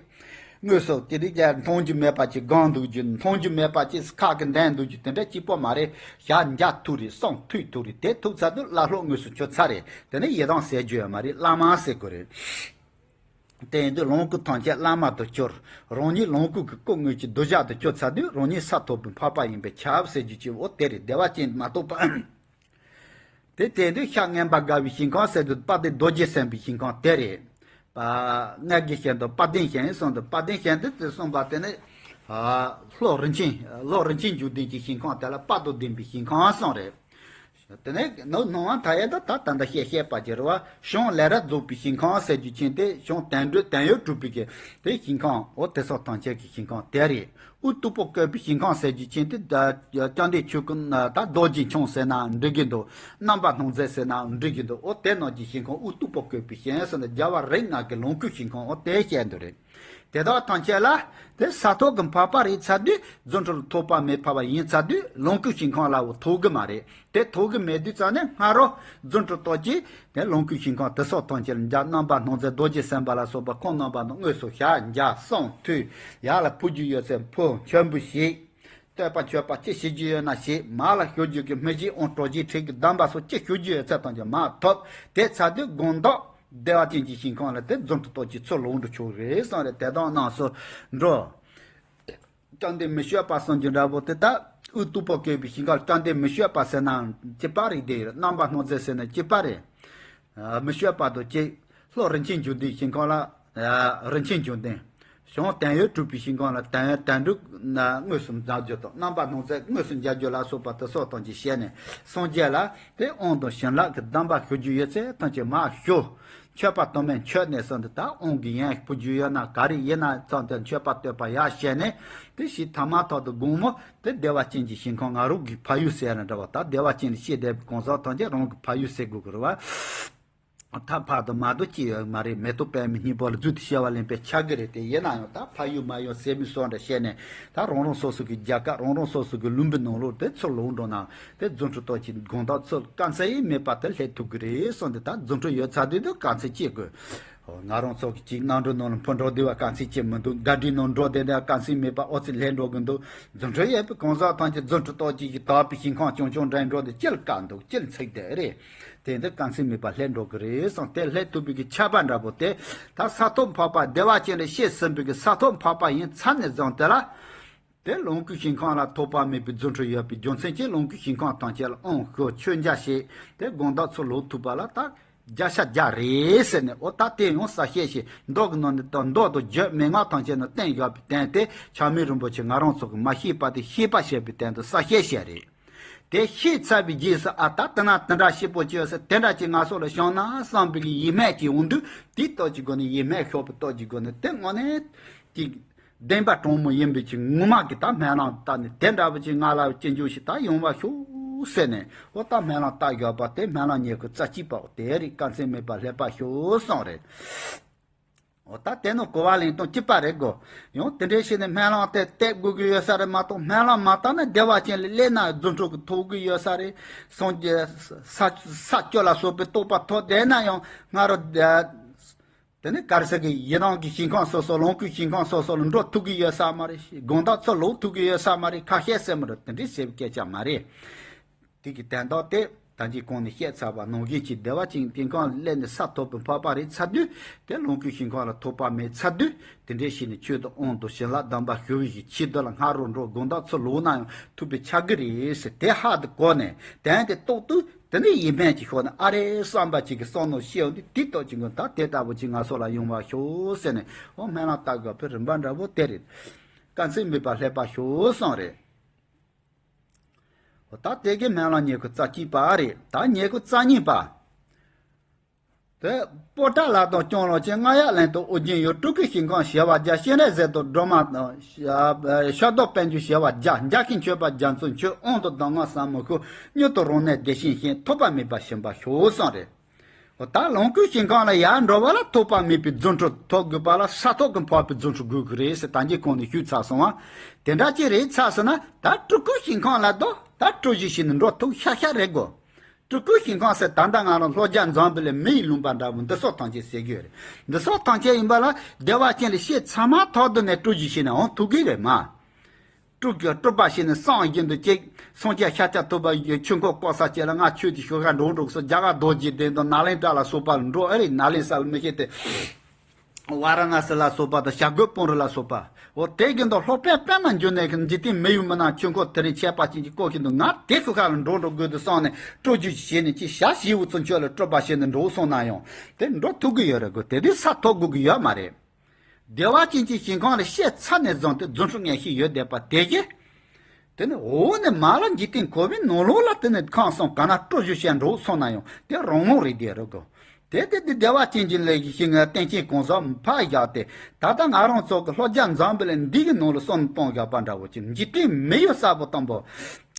དངོས་སུ་དེ་དུས་ཀྱང་མཐོང་རྒྱུ་མེད་པ་ཅིག་སྒང་འདུག་རྒྱུ། མཐོང་རྒྱུ་མེད་པ་ཅིག་ཁ་གི་འདན་འདུག་རྒྱུ་དེ་འདྲ་གཅིག་པོ་མ་རེད། ཞག་འཇའ་ཐུག་རེད། སང་ཐུག་ཐུག་རེད། དེ་ཐུག་ཚར་དུས་བླ་སློབ་དངོས་སུ་གྱུར་ཚར་རེད། དེ་ནི་ཡི་དམ་ཟེར་རྒྱུ་ཡོད་མ་རེད། བླ་མ་ཟེར་དགོས་རེད། དེ་ཡིན་དུས་ལོངས་སྐུ་ཐམས་ཅད་བླ་མ་དུ་གྱུར། རང་ཉིད་ལོངས་སྐུ་གི་སྐུ་དངོས་ཀྱི་གདུལ་བྱ་དུ་གྱུར་ཚར་དུས་རང་ཉིད་ས་ཐོབ་པའི་འཕགས་པ་ཡིན་པས་ཁྱབ་ཟེར་རྒྱུ་ཅིག་འོ་དེ་རེད། བདེ་བ་ཅན་མ་གཏོགས་པ། དེ་དེ་དུས་ཤར་མངོན་པར་དགའ་བའི་ཞིང་ཁམས་ཟེར་དུས་དཔལ་ལྡན་རྡོ་རྗེ་སེམས་དཔའི་ཞིང་ཁམས་དེ་རེད། པ། མངལ་གྱི་ཞིང་དུ་དཔལ་ལྡན་ཞིང་གསུངས་འདུག་དཔལ་ལྡན་ཞིང་དུ་དེ་གསུངས་པ་དེ་ནི། ཨ། ལྷོ་རིན་ཆེན་ལྷོ་རིན་ཆེན་འབྱུང་ལྡན་གྱི་ཞིང་ཁམས་དེ་ལ་དཔལ་དུ་ལྡན་པའི་ཞིང་ཁམས་གསུངས་རེད། དེ་ནས་ནུབ་སྣང་བ་མཐའ་ཡས་དང་ད་ད་ལྟ་བཤད་བཤད་པ་ཅིག་རེད་བ། བྱང་ལས་རབ་རྫོགས་པའི་ཞིང་ཁམས་ཟེར་རྒྱུ་ཅན་དེ་བྱང་དོན་གྲུབ་དོན་ཡོད་གྲུབ་པའི་གི་དེ་ཞིང་ཁམས། འོ་དེ་སོགས་ཐམས་ཅད་ཀྱི་ཞིང་ཁམས་དེ་རེད། དབུས་སྟུག་པོ་བཀོད་པའི་ཞིང་ཁམས་ཟེར་རྒྱུ་ཅན་དེ་ད་བཅོམ་ལྡན་ཆོས་སྐུ་ད་རྡོ་རྗེ་འཆང་ཟེར་ན་འགྲིག་གི་འདུག་རྣམ་པར་སྣང་མཛད་ཟེར་ན་འགྲིག་གི་འདུག་འོ་དེ་རྣམས་ཀྱི་ཞིང་ཁམས་དབུས་སྟུག་པོ་བཀོད་པའི་ཞིང་ཟེར་ན་རྒྱལ་བ་རིགས་ལྔ་གི་ལོངས་སྐུའི་ཞིང་ཁམས་འོ་དེ་བཤད་འདུག་རེད། དེ་དག་ཐམས་ཅད་ལ་དེ་ས་ཐོབ་ཀྱི་འཕགས་པ་རེད་ཚར་དུས་རྫུ་འཕྲུལ་ཐོགས་པ་མེད་འཕགས་པ་ཡིན་ཚར་དུས་ལོངས་སྐུའི་ཞིང་ཁམས་ལ་འོ་ཐོབ་གི་མ་རེད། དེ་ཐོབ་གི་མེད་དུས་ཙང་ནས་སྔ་རོ་རྫུ་འཕྲུལ་སྟོབས་ཀྱིས་དེ་ལོངས་སྐུའི་ཞིང་ཁམས་དེ་སོགས་ཐམས་ཅད་ལ་འཇའ་རྣམ་པར་སྣང་མཛད་རྡོ་རྗེ་སེམས་དཔའ་ལ་སོགས་པ་ཁམས་རྣམ་པ་དང་དངོས་སུ་ཞལ་མཇལ་གསུང་ཐོས། ཡར་ལ་ཕུལ་རྒྱུ་ཡོད་ཚད་ཕུལ། མཆོད་འབུལ་བཞེས། བསྟོད་པ་མཆོད་པ་ཅི་བྱེད་རྒྱུ་ཡོད་ན་བྱེད། མར་ལ་ཞུ་རྒྱུ་གི་སྨོས་ཅི་དབང་གྲགས་ཅི་ཁྲིད་ཀྱི་གདམས་པ་སོགས་ཅི་ཞུ་རྒྱུ་ཡོད་ཚད་ཐམས་ཅད་མར་ཐོབ། དེ་ཚར་དུས་དགོངས་དག་བདེ་བ་ཅན་གྱི་ཞིང་ཁམས་ལ་དེ་རྫུ་འཕྲུལ་སྟོབས་ཀྱིས་ཚུར་ལོག་འགྲོ་ཆོག་རེད་གསུངས་རེད། དེ་དག་རྣམས་སུ་འགྲོ། བཅོམ་ལྡན་མི་བསྐྱོད་པ་གསུང་རྒྱུ་འདྲ་པོ་དེ་ལྟར་དབུས་སྟུག་པོ་བཀོད་པའི་ཞིང་ཁམས་བཅོམ་ལྡན་མི་བསྐྱོད་པ་ཟེར་ན་གཅིག་པ་རེད། དེ་རྣམ་པར་སྣང་མཛད་ཟེར་ན་གཅིག་པ་རེད། མི་བསྐྱོད་པ་དང་གཅིག་ལྷོ་རིན་ཆེན་འབྱུང་ལྡན་ཞིང་ཁམས་ལ་རིན་ཆེན་འབྱུང་ལྡན། བྱང་དོན་ཡོད་གྲུབ་པའི་ཞིང་ཁམས་ལ་དོན་ཡོད་དོན་གྲུབ་དངོས་སུ་མཇལ་རྒྱུ་དང་རྣམ་པར་སྣང་མཛད་དངོས་སུ་མཇལ་རྒྱུ་ལ་སོགས་པ་དེ་སོགས་དང་གཅིག་བཤད་ནས་སངས་རྒྱས་ལ་དེ་དབང་དང་བྱིན་རླབས་ཀྱི་གདམས་པ་ཞུ་རྒྱུ་ཡོད་ཚད་ཐམས་ཅད་མར་ཞུ། མཆོད་པ་དུ་མས་མཆོད་ནས་གསུངས་འདུག་ད་དབང་གི་ཡན་ཕུལ་རྒྱུ་ཡོད་ན་ག་རེ་ཡིན་ན་ཙམ་དེ་མཆོད་པ་བསྟོད་པ་ཡར་བཤད་ནས་དེ་ཞིག་ཐ་མ་ཐོག་ཏུ་དགོང་མོ་དེ་བདེ་བ་ཅན་གྱི་ཞིང་ཁམས་ང་རང་གི་ཕ་ཡུལ་ཟེར་ན་འདྲ་བ། ད་བདེ་བ་ཅན་ལ་སྐྱེས་བསྡད་པའི་གང་ཟག་ཐམས་ཅད་རང་གི་ཕ་ཡུལ་ཟེར་དགོས་ཀྱི་རེད་བ། ད་ཕ་དང་མ་གཏོགས་ཅི་ཡོད་མ་རེད། མེ་ཏོག་པདྨའི་སྙིང་པོ་ལ་རྫུས་ཏེ་སྐྱེ་བ་ལེན་པའི་ཆ་གི་རེད། དེ་ཡིན་ན་ཡང་ད་ཕ་ཡུལ་མ་ཡུལ་ཟེར་མི་སོགས་འདྲ་བཤད་ནས་ད་རང་རང་སོ་སོ་གི་རྒྱལ་ཁབ་རང་རང་སོ་སོ་གི་ལུང་པའི་ནང་ལོགས་དེ་ཚུར་ལོག་འགྲོ་ན། དེ་རྫུ་འཕྲུལ་སྟོབས་ཀྱིས་དགོངས་དག་ཚུལ་དཀའ་ཚེགས་ཡེ་མེད་པ་དེ་སླེབས་ཐུབ་ཀྱི་རེད་གསུངས་ཏེ། ད་རྫུ་འཕྲུལ་ཡོད་ཚར་དུས་དུ་དཀའ་ཚེགས་སྐྱེ་དགོས། ང་རང་ཚོ་གི་ཅིག་གནམ་གྲུ་ནང་ལ་འཕུར་འགྲོ་བདེ་བ་དཀའ་ཚེགས་སྐྱེ་མི་འདུག་རྒྱལ་སྒྲོལ་ནང་འགྲོ་བདེ་བ་དཀའ་ཚེགས་མེད་པ་ཨོ་ཙི་ལྷོད་འགྲོ་གི་འདུག་རྫུ་འཕྲུལ་ཡོད་པའི་གང་ཟག་ཐམས་ཅད་རྫུ་འཕྲུལ་སྟོབས་ཀྱིས་ཀྱི་དག་པའི་ཞིང་ཁམས་ཆུང་ཆུང་འདྲ་འགྲོ་དེ་ཅི་ལ་དཀའ་འདུག་ཅི་ལ་ཚེགས་དེ་རེད། དེ་འདི་དཀའ་ཚེགས་མེད་པ་སླེབས་འགྲོ་གི་རེད་གསུངས་ཏེ། སླེབས་ཐུབ་པའི་གི་ཆ་པ་འདྲ་པོ་དེ་ད་ས་ཐོབ་འཕགས་པ་བདེ་བ་ཅན་ལ་སྐྱེས་ཟིན་པའི་གི་ས་ཐོབ་འཕགས་པ་ཡིན་ཚར་ནས་བཟུང་དེ་ལ། དེ་ལོངས་སྐུའི་ཞིང་ཁམས་ལ་ཐོགས་པ་མེད་པའི་རྫུ་འཕྲུལ་ཡོད་པའི་རྒྱུ་མཚན་གྱིས་ལོངས་སྐུའི་ཞིང་ཁམས་ཐམས་ཅད་ལ་དབང་ཞུ་མཆོད་མཇལ་བྱེད་དེ་དགོངས་དག་ཚུལ་ལོག་ཐུབ་པ་ལ་ད་བརྒྱ་ཆ་བརྒྱ་རེད་ཟེར་ནས། འོ་ད་དེ་ཡང་གསལ་བཤད་བྱེད་མདོ་གི་ནང་ནས་དང་མདོ་དང་རྒྱུད་མན་ངག་ཐམས་ཅད་ནང་བསྟན་ཡོད་པའི་དོན་དེ་ཆགས་མེད་རིན་པོ་ཆེ་ང་རང་ཚོ་གི་མ་ཤེས་པ་དེ་ཤེས་པ་བྱེད་པའི་དོན་དུ་གསལ་བཤད་བྱས་རེད། དེ་ཤེས་ཚར་བའི་རྗེས་སུ་ཨ་ད་དེ་ན་དེ་འདྲ་ཞིག་པོ་ཅི་ཡོད་ཟེར་དེ་འདྲ་ཅིག་ང་སོགས་ལ་བྱུང་ན་བསམ་པའི་གི་ཡིད་སྨོན་ཅིག་འོང་དུས་དེའི་སྟོབས་ཀྱི་སྒོ་ནས་ཡིད་སྨོན་ཤོར་བའི་སྟོབས་ཀྱི་སྒོ་ནས་དེ་དངོས་གནས་ཀྱི་བདེན་པ་དྲང་མོ་ཡིན་པའི་ཅིག་ངོ་མ་གི་ད་སྨོན་ལམ་བཏབ་ནས་དེ་འདྲ་བ་ཅིག་ང་ལ་ཅི་འབྱུང་ཞིག་ད་ཡོང་བ་ཤོག་ཟེར་ནས། འོ་ད་སྨོན་ལམ་བཏབ་ཡོད་པ་དེ་སྨོན་ལམ་ཉེར་དགུ་རྩ་གཅིག་པའོ། དེ་རིགས་དཀའ་ཚེགས་མེད་པར་སླེབས་པར་ཤོག་གསུངས་རེད། འོ་ད་དེ་ནི་གོ་བ་ལེན་སྟངས་གཅིག་པ་རེད་གོ། ཡང་དེ་འདྲའི་ཞིག་ནས་སྨོན་ལམ་དེ་བཏབ་དགོས་ཀྱི་ཡོད་ས་རེད་མ་གཏོགས། སྨོན་ལམ་མ་བཏབ་ན་བདེ་བ་ཅན་ལ་སླེབས་ན་རྫུ་འཕྲུལ་གྱི་ཐོབ་ཀྱི་ཡོད་ས་རེད། སངས་རྒྱས་ས་ས་བཅུ་ལ་སོགས་པའི་རྟོགས་པ་ཐོབ་བསྡད་ན་ཡང་སྔ་རོ་དེ་ནི་ག་རེ་ཟེར་གི་ཡི་རང་གི་ཞིང་ཁམས་སོ་སོ་ལོངས་སྐུའི་ཞིང་ཁམས་སོ་སོ་ལ་འགྲོ་ཐུབ་ཀྱི་ཡོད་ས་མ་རེད། དགོངས་དག་ཚུལ་ལོག་ཐུབ་ཀྱི་ཡོད་ས་མ་རེད། ཁ་བཤད་ཟེར་མི་རེད། དེ་འདྲའི་ཟེར་བའི་སྐད་ཆ་མ་རེད། དེ་གི་དོན་དག་དེ་ད་ཅི་གོང་ནས་བཤད་ཚར་བ་ནང་བཞིན་གྱི་བདེ་བ་ཅན་དེ་ཁམས་སླེབས་ནས་ས་ཐོབ་པའི་འཕགས་པ་རེད་ཚར་དུས། དེ་ལོངས་སྐུའི་ཞིང་ཁམས་ལ་ཐོགས་པ་མེད་ཚར་དུས། དེ་འདྲའི་ཞིག་ནས་ཆོས་དང་དབང་དང་བྱིན་རླབས་གདམས་པ་ཞུ་བའི་གི་ཆེད་དུ་ལ་སྔ་རོ་འགྲོ་དགོངས་དག་ཚུལ་ལོག་ན་ཡང་ཐུབ་པའི་ཆ་གི་རེད་ཟེར། དེ་ཧ་དུ་གོ་ནས་དོན་དེ་རྟོགས་དུས། དེ་ནས་ཡིད་སྨོན་གྱི་ཤོག་ནས་ཨ་རེ་བསམ་པ་ཅིག་གི་བསམ་མནོ་སྐྱེ་འོང་དུས། དེ་ལྟོ་ཅིག་གི་ད་དེ་ལྟ་བུ་ཅིག་ང་ཚོ་ལ་ཡོང་བ་ཤོག་ཟེར་ནས། འོ་སྨོན་ལམ་བཏབ་དགོས་པའི་རིམ་པ་འདྲ་པོ་དེ་རེད། དཀའ་ཚེགས་མེད་པར་སླེབས་པར་ཤོག་གསུངས་རེད། འོ་ད་དེ་གི་སྨོན་ལམ་ཉེར་དགུ་རྩ་གཅིག་པ་རེད། ད་ཉེར་དགུ་རྩ་གཉིས་པ། དེ་པོ་ཏཱ་ལ་དང་སྐྱོང་ལོ་ཅན་རྔ་ཡབ་གླིང་དུ་ཨོ་རྒྱན་ཡུལ། སྤྲུལ་སྐུའི་ཞིང་ཁམས་བྱེ་བ་བརྒྱ། སྤྱན་རས་གཟིགས་དང་སྒྲོལ་མ་དང་། ཤ་རྡོར་དཔལ་འབྱོར་བྱེ་བ་བརྒྱ། འཇའ་ཤིང་མཆོད་པ་རྒྱ་མཚོ་མཆོད། དབང་དང་གདམས་ངག་ཟབ་མོ་ཤོག་མྱུར་དུ་རང་གནས་བདེ་ཞིང་ཞིང་། ཐོབ་པ་མེད་པར་ཞིང་པར་ཤོག་གསུངས་རེད། འོ་ད་ལོངས་སྐུའི་ཞིང་ཁམས་ལ་ཡར་འགྲོ་བ་ལ་ཐོགས་པ་མེད་པའི་རྫུ་འཕྲུལ་ཐོབ་དགོས་པ་ལ་ས་ཐོབ་ཀྱི་འཕགས་པའི་རྫུ་འཕྲུལ་དགོས་ཀྱི་རེད་ཟེར་ད་གིན་གོང་ནས་ཞུས་ཚར་སོང་བ། དེ་འདྲ་ཅིག་རེད་ཚར་སོང་ན་ད་སྤྲུལ་སྐུའི་ཞིང་ཁམས་ལ་དོ་ད་སྤྲུལ་གཞི་བྱས་ནས་འགྲོ་ཐུབ་ཤག་ཤག་རེད་གོ། སྤྲུལ་སྐུའི་ཞིང་ཁམས་ཟེར་ད་ལྟ་ང་རང་ལྷོ་རྒྱ་འཛམ་བུ་གླིང་མི་ཡི་ལུང་པ་འདྲ་པོ་འདི་སོགས་ཐམས་ཅད་ཟེར་གྱི་ཡོད་རེད། འདི་སོགས་ཐམས་ཅད་ཡིན་པ་ལ་བདེ་བ་ཅན་ལ་སྐྱེས་ཚར་མ་ཐག་ཏུ་ནས་སྤྲུལ་གཞི་བྱས་ནས་འོང་ཐུབ་ཀྱི་རེད་མ། སྤྲུལ་གྱི་སྤྲུལ་པ་བྱས་ནས་སངས་རྒྱས་འདུ་བྱེད། སངས་རྒྱས་ཤཱཀྱ་ཐུབ་པ་ཡི་ཆོས་འཁོར་བསྐོར་ས་བཅས་ལ་ང་ཆོས་ཀྱི་ཤོག་ཁ་འགྲོ་འགྲོ་སོ་རྒྱ་གར་རྡོ་རྗེ་གདན་དང་ནཱ་ལེནྡྲ་ལ་སོགས་པ་ལ་འགྲོ་ཨེ་རེད། ནཱ་ལེནྡྲ་ས་ལ་མི་ཤེས་ཏེ། ཝཱ་ར་ཎ་སི་ལ་སོགས་པ་དང་བྱ་རྒོད་སྤུངས་རི་ལ་སོགས་པ། འོ་དེ་གི་འདུག་ལྷོ་པས་པདྨ་འབྱུང་གནས་ཀྱི་འཇིག་རྟེན་མི་ཡུལ་མི་ནག་ཆོས་འཁོར་དེ་རིང་ཁྱད་པར་ཅན་གྱི་སྐོར་ཞིག་འདུག་ང་དེ་ཤོག་ཁ་ལ་འགྲོ་འགྲོ་དགོས་འདུག་བསམ་ནས་སྤྲོ་རྒྱུ་ཞིག་བྱས་ནས་ཅི་བྱ་ཞིག་འུ་ཚོ་ཆོས་ལ་སྤྲོ་པ་བྱས་ནས་འགྲོ་སོང་ན་ཡང་དེ་འགྲོ་ཐུབ་ཀྱི་ཡོད་རེད་གོ། དེ་དུས་ས་ཐོབ་དགོས་ཀྱི་ཡོད་མ་རེད། བདེ་བ་ཅན་གྱི་ཞིང་ཁམས་ལ་སྐྱེས་ཚར་ནས་བཟུང་སྟེ་རྫུ་འཕྲུལ་ངན་ཤས་ཡོད་བསྡད་པ་དེ་གིས། དེ་ནི་འོག་ནས་མར་ལ་འཇིག་རྟེན་གོ་བའི་ནང་ལོགས་ལ་དེ་ནི་ཁམས་གསུམ་ག་ན་སྤྲོ་བཞིན་བྱས་འགྲོ་སོང་ན་ཡང་དེ་རང་དབང་རེད་དེ་རེད་གོ། དེ་དེ་དེ་བདེ་བ་ཅན་གྱི་ལས་ཀྱི་ཞིང་ལ་རྟེན་ཅན་གང་ཟག་ཕར་བཞག་སྟེ། ད་ལྟ་ང་རང་ཚོ་གི་ལྷོ་རྒྱ་འཛམ་བུ་གླིང་འདི་གི་ནང་ལ་སོང་གཏོང་དགོས་པ་འདྲ་བོ་ཅིག་འཇིག་རྟེན་མི་ཡུལ་གསར་པ་དང་པོ་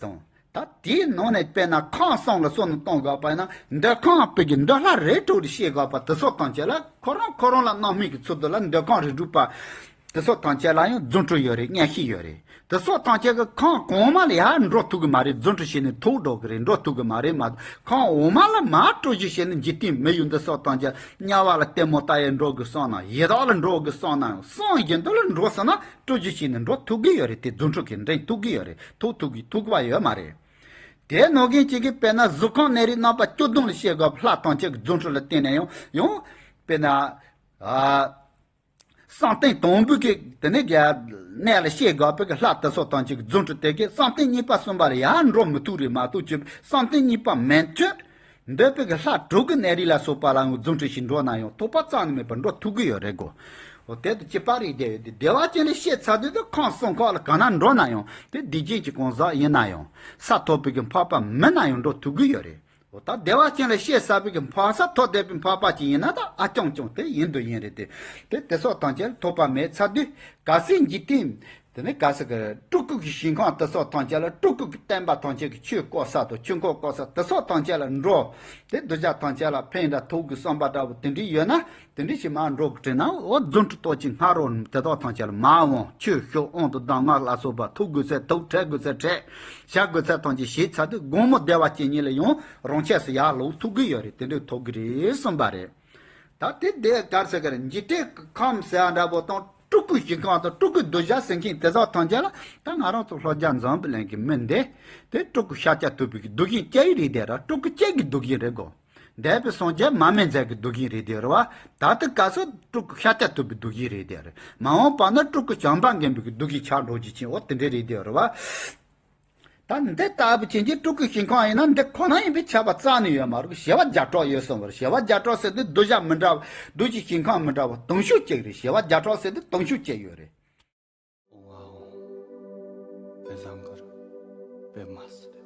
དང་། ད་དེའི་ནང་ནས་དཔེར་ན་ཁམས་གསུམ་ལ་སོང་གཏོང་དགོས་པ་ཡིན་ན། འདོད་ཁམས་དཔེ་གི་འདོད་ལྷ་རིགས་དྲུག་ལ་སྐྱེ་དགོས་པ་དེ་ཚོ་ཐམས་ཅད་ལ་ཁོ་རང་ཁོ་རང་ལ་རྣམ་སྨིན་གྱི་ཚུལ་དུ་ལ་འདོད་ཁམས་རིགས་དྲུག་པ། དེ་ཚོ་ཐམས་ཅད་ལ་ཡང་རྫུ་འཕྲུལ་ཡོད་རེད། ངན་ཤས་ཡོད་རེད། དེ་ཚོ་ཐམས་ཅད་ཀྱི་ཁམས་གོང་མ་ལ་ཡར་འགྲོ་ཐུབ་ཀྱི་མ་རེད། རྫུ་འཕྲུལ་བྱས་ནས་ཐུག་འགྲོ་གི་རེད། འགྲོ་ཐུབ་ཀྱི་མ་རེད་མ་གཏོགས། ཁམས་འོག་མ་ལ་མར་སྤྲོ་བཞིན་བྱས་ནས་འཇིག་རྟེན་མི་ཡུལ་འདི་སོགས་ཐམས་ཅད་དམྱལ་བ་ལ་ལྟད་མོ་ལྟ་ཡས་འགྲོ་དགོས་བསམ་ན། ཡི་དྭགས་ལ་འགྲོ་དགོས་བསམ་ན་ཡང་། སངས་རྒྱས་འདི་ལ་འགྲོ་བསམ་ན་སྤྲོ་བཞིན་བྱས་ནས་འགྲོ་ཐུབ་ཀྱི་ཡོད་རེད། དེ་རྫུ་འཕྲུལ་གྱིས་འདྲེན་ཐུབ་ཀྱི་ཡོད་རེད། ཐུག་ཐུབ་ཀྱི་ཐུག་པ་ཡོད་མ་རེད། དེ་ནང་བཞིན་གཅིག་གིས་དཔེར་ན་གཟུགས་ཁམས་གནས་རིགས་རྣམ་པ་བཅུ་བདུན་ལ་སྐྱེ་དགོས་པ་ལྷ་ཐམས་ཅད་ཀྱི་རྫུ་འཕྲུལ་ལ་བརྟེན་ནས་ཡང་ཡང་། དཔེར་ན། ཨ། བསམ་གཏན་དང་པོའི་གི་དེ་ནས་ག་གནས་ལ་སྐྱེ་དགོས་པའི་གི་ལྷ་དེ་ཚོ་ཐམས་ཅད་ཀྱི་རྫུ་འཕྲུལ་དེ་གིས་བསམ་གཏན་གཉིས་པ་གསུམ་པ་ལ་ཡར་འགྲོ་མི་ཐུབ་རེད་མ་གཏོགས། ཅིག་བསམ་གཏན་གཉིས་པ་མན་ཆད་འདོད་པའི་གི་ལྷ་དྲུག་གི་གནས་རིས་ལ་སོགས་པ་ལ་ཡང་རྫུ་འཕྲུལ་ཞིག་འགྲོ་ན་ཡང་ཐོགས་པ་རྩ་ནས་མེད་པར་འགྲོ་ཐུབ་ཀྱི་ཡོད་རེད་གོ། འོ་དེ་དང་གཅིག་པ་རེད་དེ། དེ་བདེ་བ་ཅན་ལ་སྐྱེས་ཚར་དུས་དེ་ཁམས་གསུམ་ཁག་ལ་ག་ན་འགྲོ་ན་ཡང་དེ་སྡིག་ཅན་གྱི་གང་ཟག་ཡིན་ན་ཡང་། ས་ཐོབ་པའི་གི་འཕགས་པ་མིན་ན་ཡང་འགྲོ་ཐུབ་ཀྱི་ཡོད་རེད། འོ་ད་བདེ་བ་ཅན་ལ་སྐྱེས་ཚར་བའི་གི་འཕགས། ས་ཐོབ་བསྡད་པའི་འཕགས་པ་ཅིག་ཡིན་ན་ད་ཨ་རྐྱང་རྐྱང་དེ་ཡིན་དུ་ཡིན་རེད་དེ། དེ་དེ་སོགས་ཐམས་ཅད་ལ་ཐོགས་པ་མེད་ཚར་དུས། གལ་སྲིད་འཇིག་རྟེན་དེ་ནི་གལ་སྲིད་གི་སྤྲུལ་སྐུ་གི་ཞིང་ཁམས་དེ་སོགས་ཐམས་ཅད་ལ། སྤྲུལ་སྐུ་གི་བསྟན་པ་ཐམས་ཅད་ཀྱི་ཆོས་བཀོད་ས་དང་ཆོས་འཁོར་བསྐོར་ས་དེ་སོགས་ཐམས་ཅད་ལ་འགྲོ། དེ་གདུལ་བྱ་ཐམས་ཅད་ལ་ཕན་འདྲ་ཐོགས་དགོས་བསམ་པ་འདྲ་བོ་དེ་འདྲ་ཡོད་ན། དེ་འདྲ་ཞིག་མར་འགྲོ་དགོས་དྲན་ན། འོ་རྫུ་འཕྲུལ་ཏོག་ཅིག་སྔ་རོལ་དེ་དག་ཐམས་ཅད་ལ་མར་འོང་། ཆོས་ཞུ། དབང་དང་གདམས་ངག་ལ་སོགས་པ་ཐོབ་དགོས་ཚད་ཐོབ། ཁྲིད་དགོས་ཚད་ཁྲིད། བྱ་དགོས་ཚད་ཐམས་ཅད་བྱས་ཚར་དུས་དགོང་མོ་བདེ་བ་ཅན་ཉིད་ལ་ཡང་རང་ཆས་སུ་ཡར་ལོག་ཐུབ་ཀྱི་ཡོད་རེད། དེ་འདྲ་ཐོབ་ཀྱི་རེད་གསུངས་པ་རེད། ད་དེ་དེ་ག་རེ་ཟེར་གི་རེད། འཇིག་རྟེན་གྱི་ཁམས་ཟེར་བ་འདྲ་པོ་དང་། སྤྲུལ་སྐུའི་ཞིང་ཁམས་དང་སྤྲུལ་སྐུའི་གདུལ་བྱ་ཟེར་མཁན་དེ་དག་ཐམས་ཅད་ལ། ད་ང་རང་ཚོ་ལྷོ་རྒྱ་འཛམ་བུ་གླིང་གི་མི་འདི་དེ་སྤྲུལ་སྐུ་ཤཱཀྱ་ཐུབ་པའི་གི་གདུལ་ཞིང་གཅིག་རེད་དེ་ར། སྤྲུལ་སྐུ་གཅིག་གི་གདུལ་ཞིང་རེད་གོ། འདས་པའི་སངས་རྒྱས་མར་མེ་མཛད་ཀྱི་གདུལ་ཞིང་རེད་དེ་རེད་བ། ད་ལྟའི་སྐབས་སུ་སྤྲུལ་སྐུ་ཤཱཀྱ་ཐུབ་པའི་གདུལ་ཞིང་རེད་དེ་རེད། མ་འོངས་པ་ན་སྤྲུལ་སྐུ་བྱམས་པ་མགོན་པོའི་གི་གདུལ་ཞིང་ཆགས་འགྲོ་རྒྱུ་ཅན། འོ་དེ་འདྲ་རེད་དེ་རེད་བ། ད་འདི་ལྟ་བུ་ཅན་གྱི་སྤྲུལ་སྐུའི་ཞིང་ཁམས་ཡིན་ན་འདི་ཁོ་ན་ཡིན་པས་ཁྱབ་པ་རྩ་ནས་ཡོད་མ་རེད། བྱེ་བ་བརྒྱ་ཕྲག་ཡོད་གསུངས་པ་རེད། བྱེ་བ་བརྒྱ་ཕྲག་ཟེར་དུས་གདུལ་བྱ་མི་འདྲ་བ། གདུལ་བྱའི་ཞིང་ཁམས་མི་འདྲ་བ་དུང་ཕྱུར་གཅིག་རེད། བྱེ་བ་བརྒྱ་ཕྲག་ཟེར་དུས་དུང་ཕྱུར་གཅིག་ཡོད་རེད། ཝའོ། དཔེ་བཟང་གི་རེད། དཔེ་མ་སྲིད།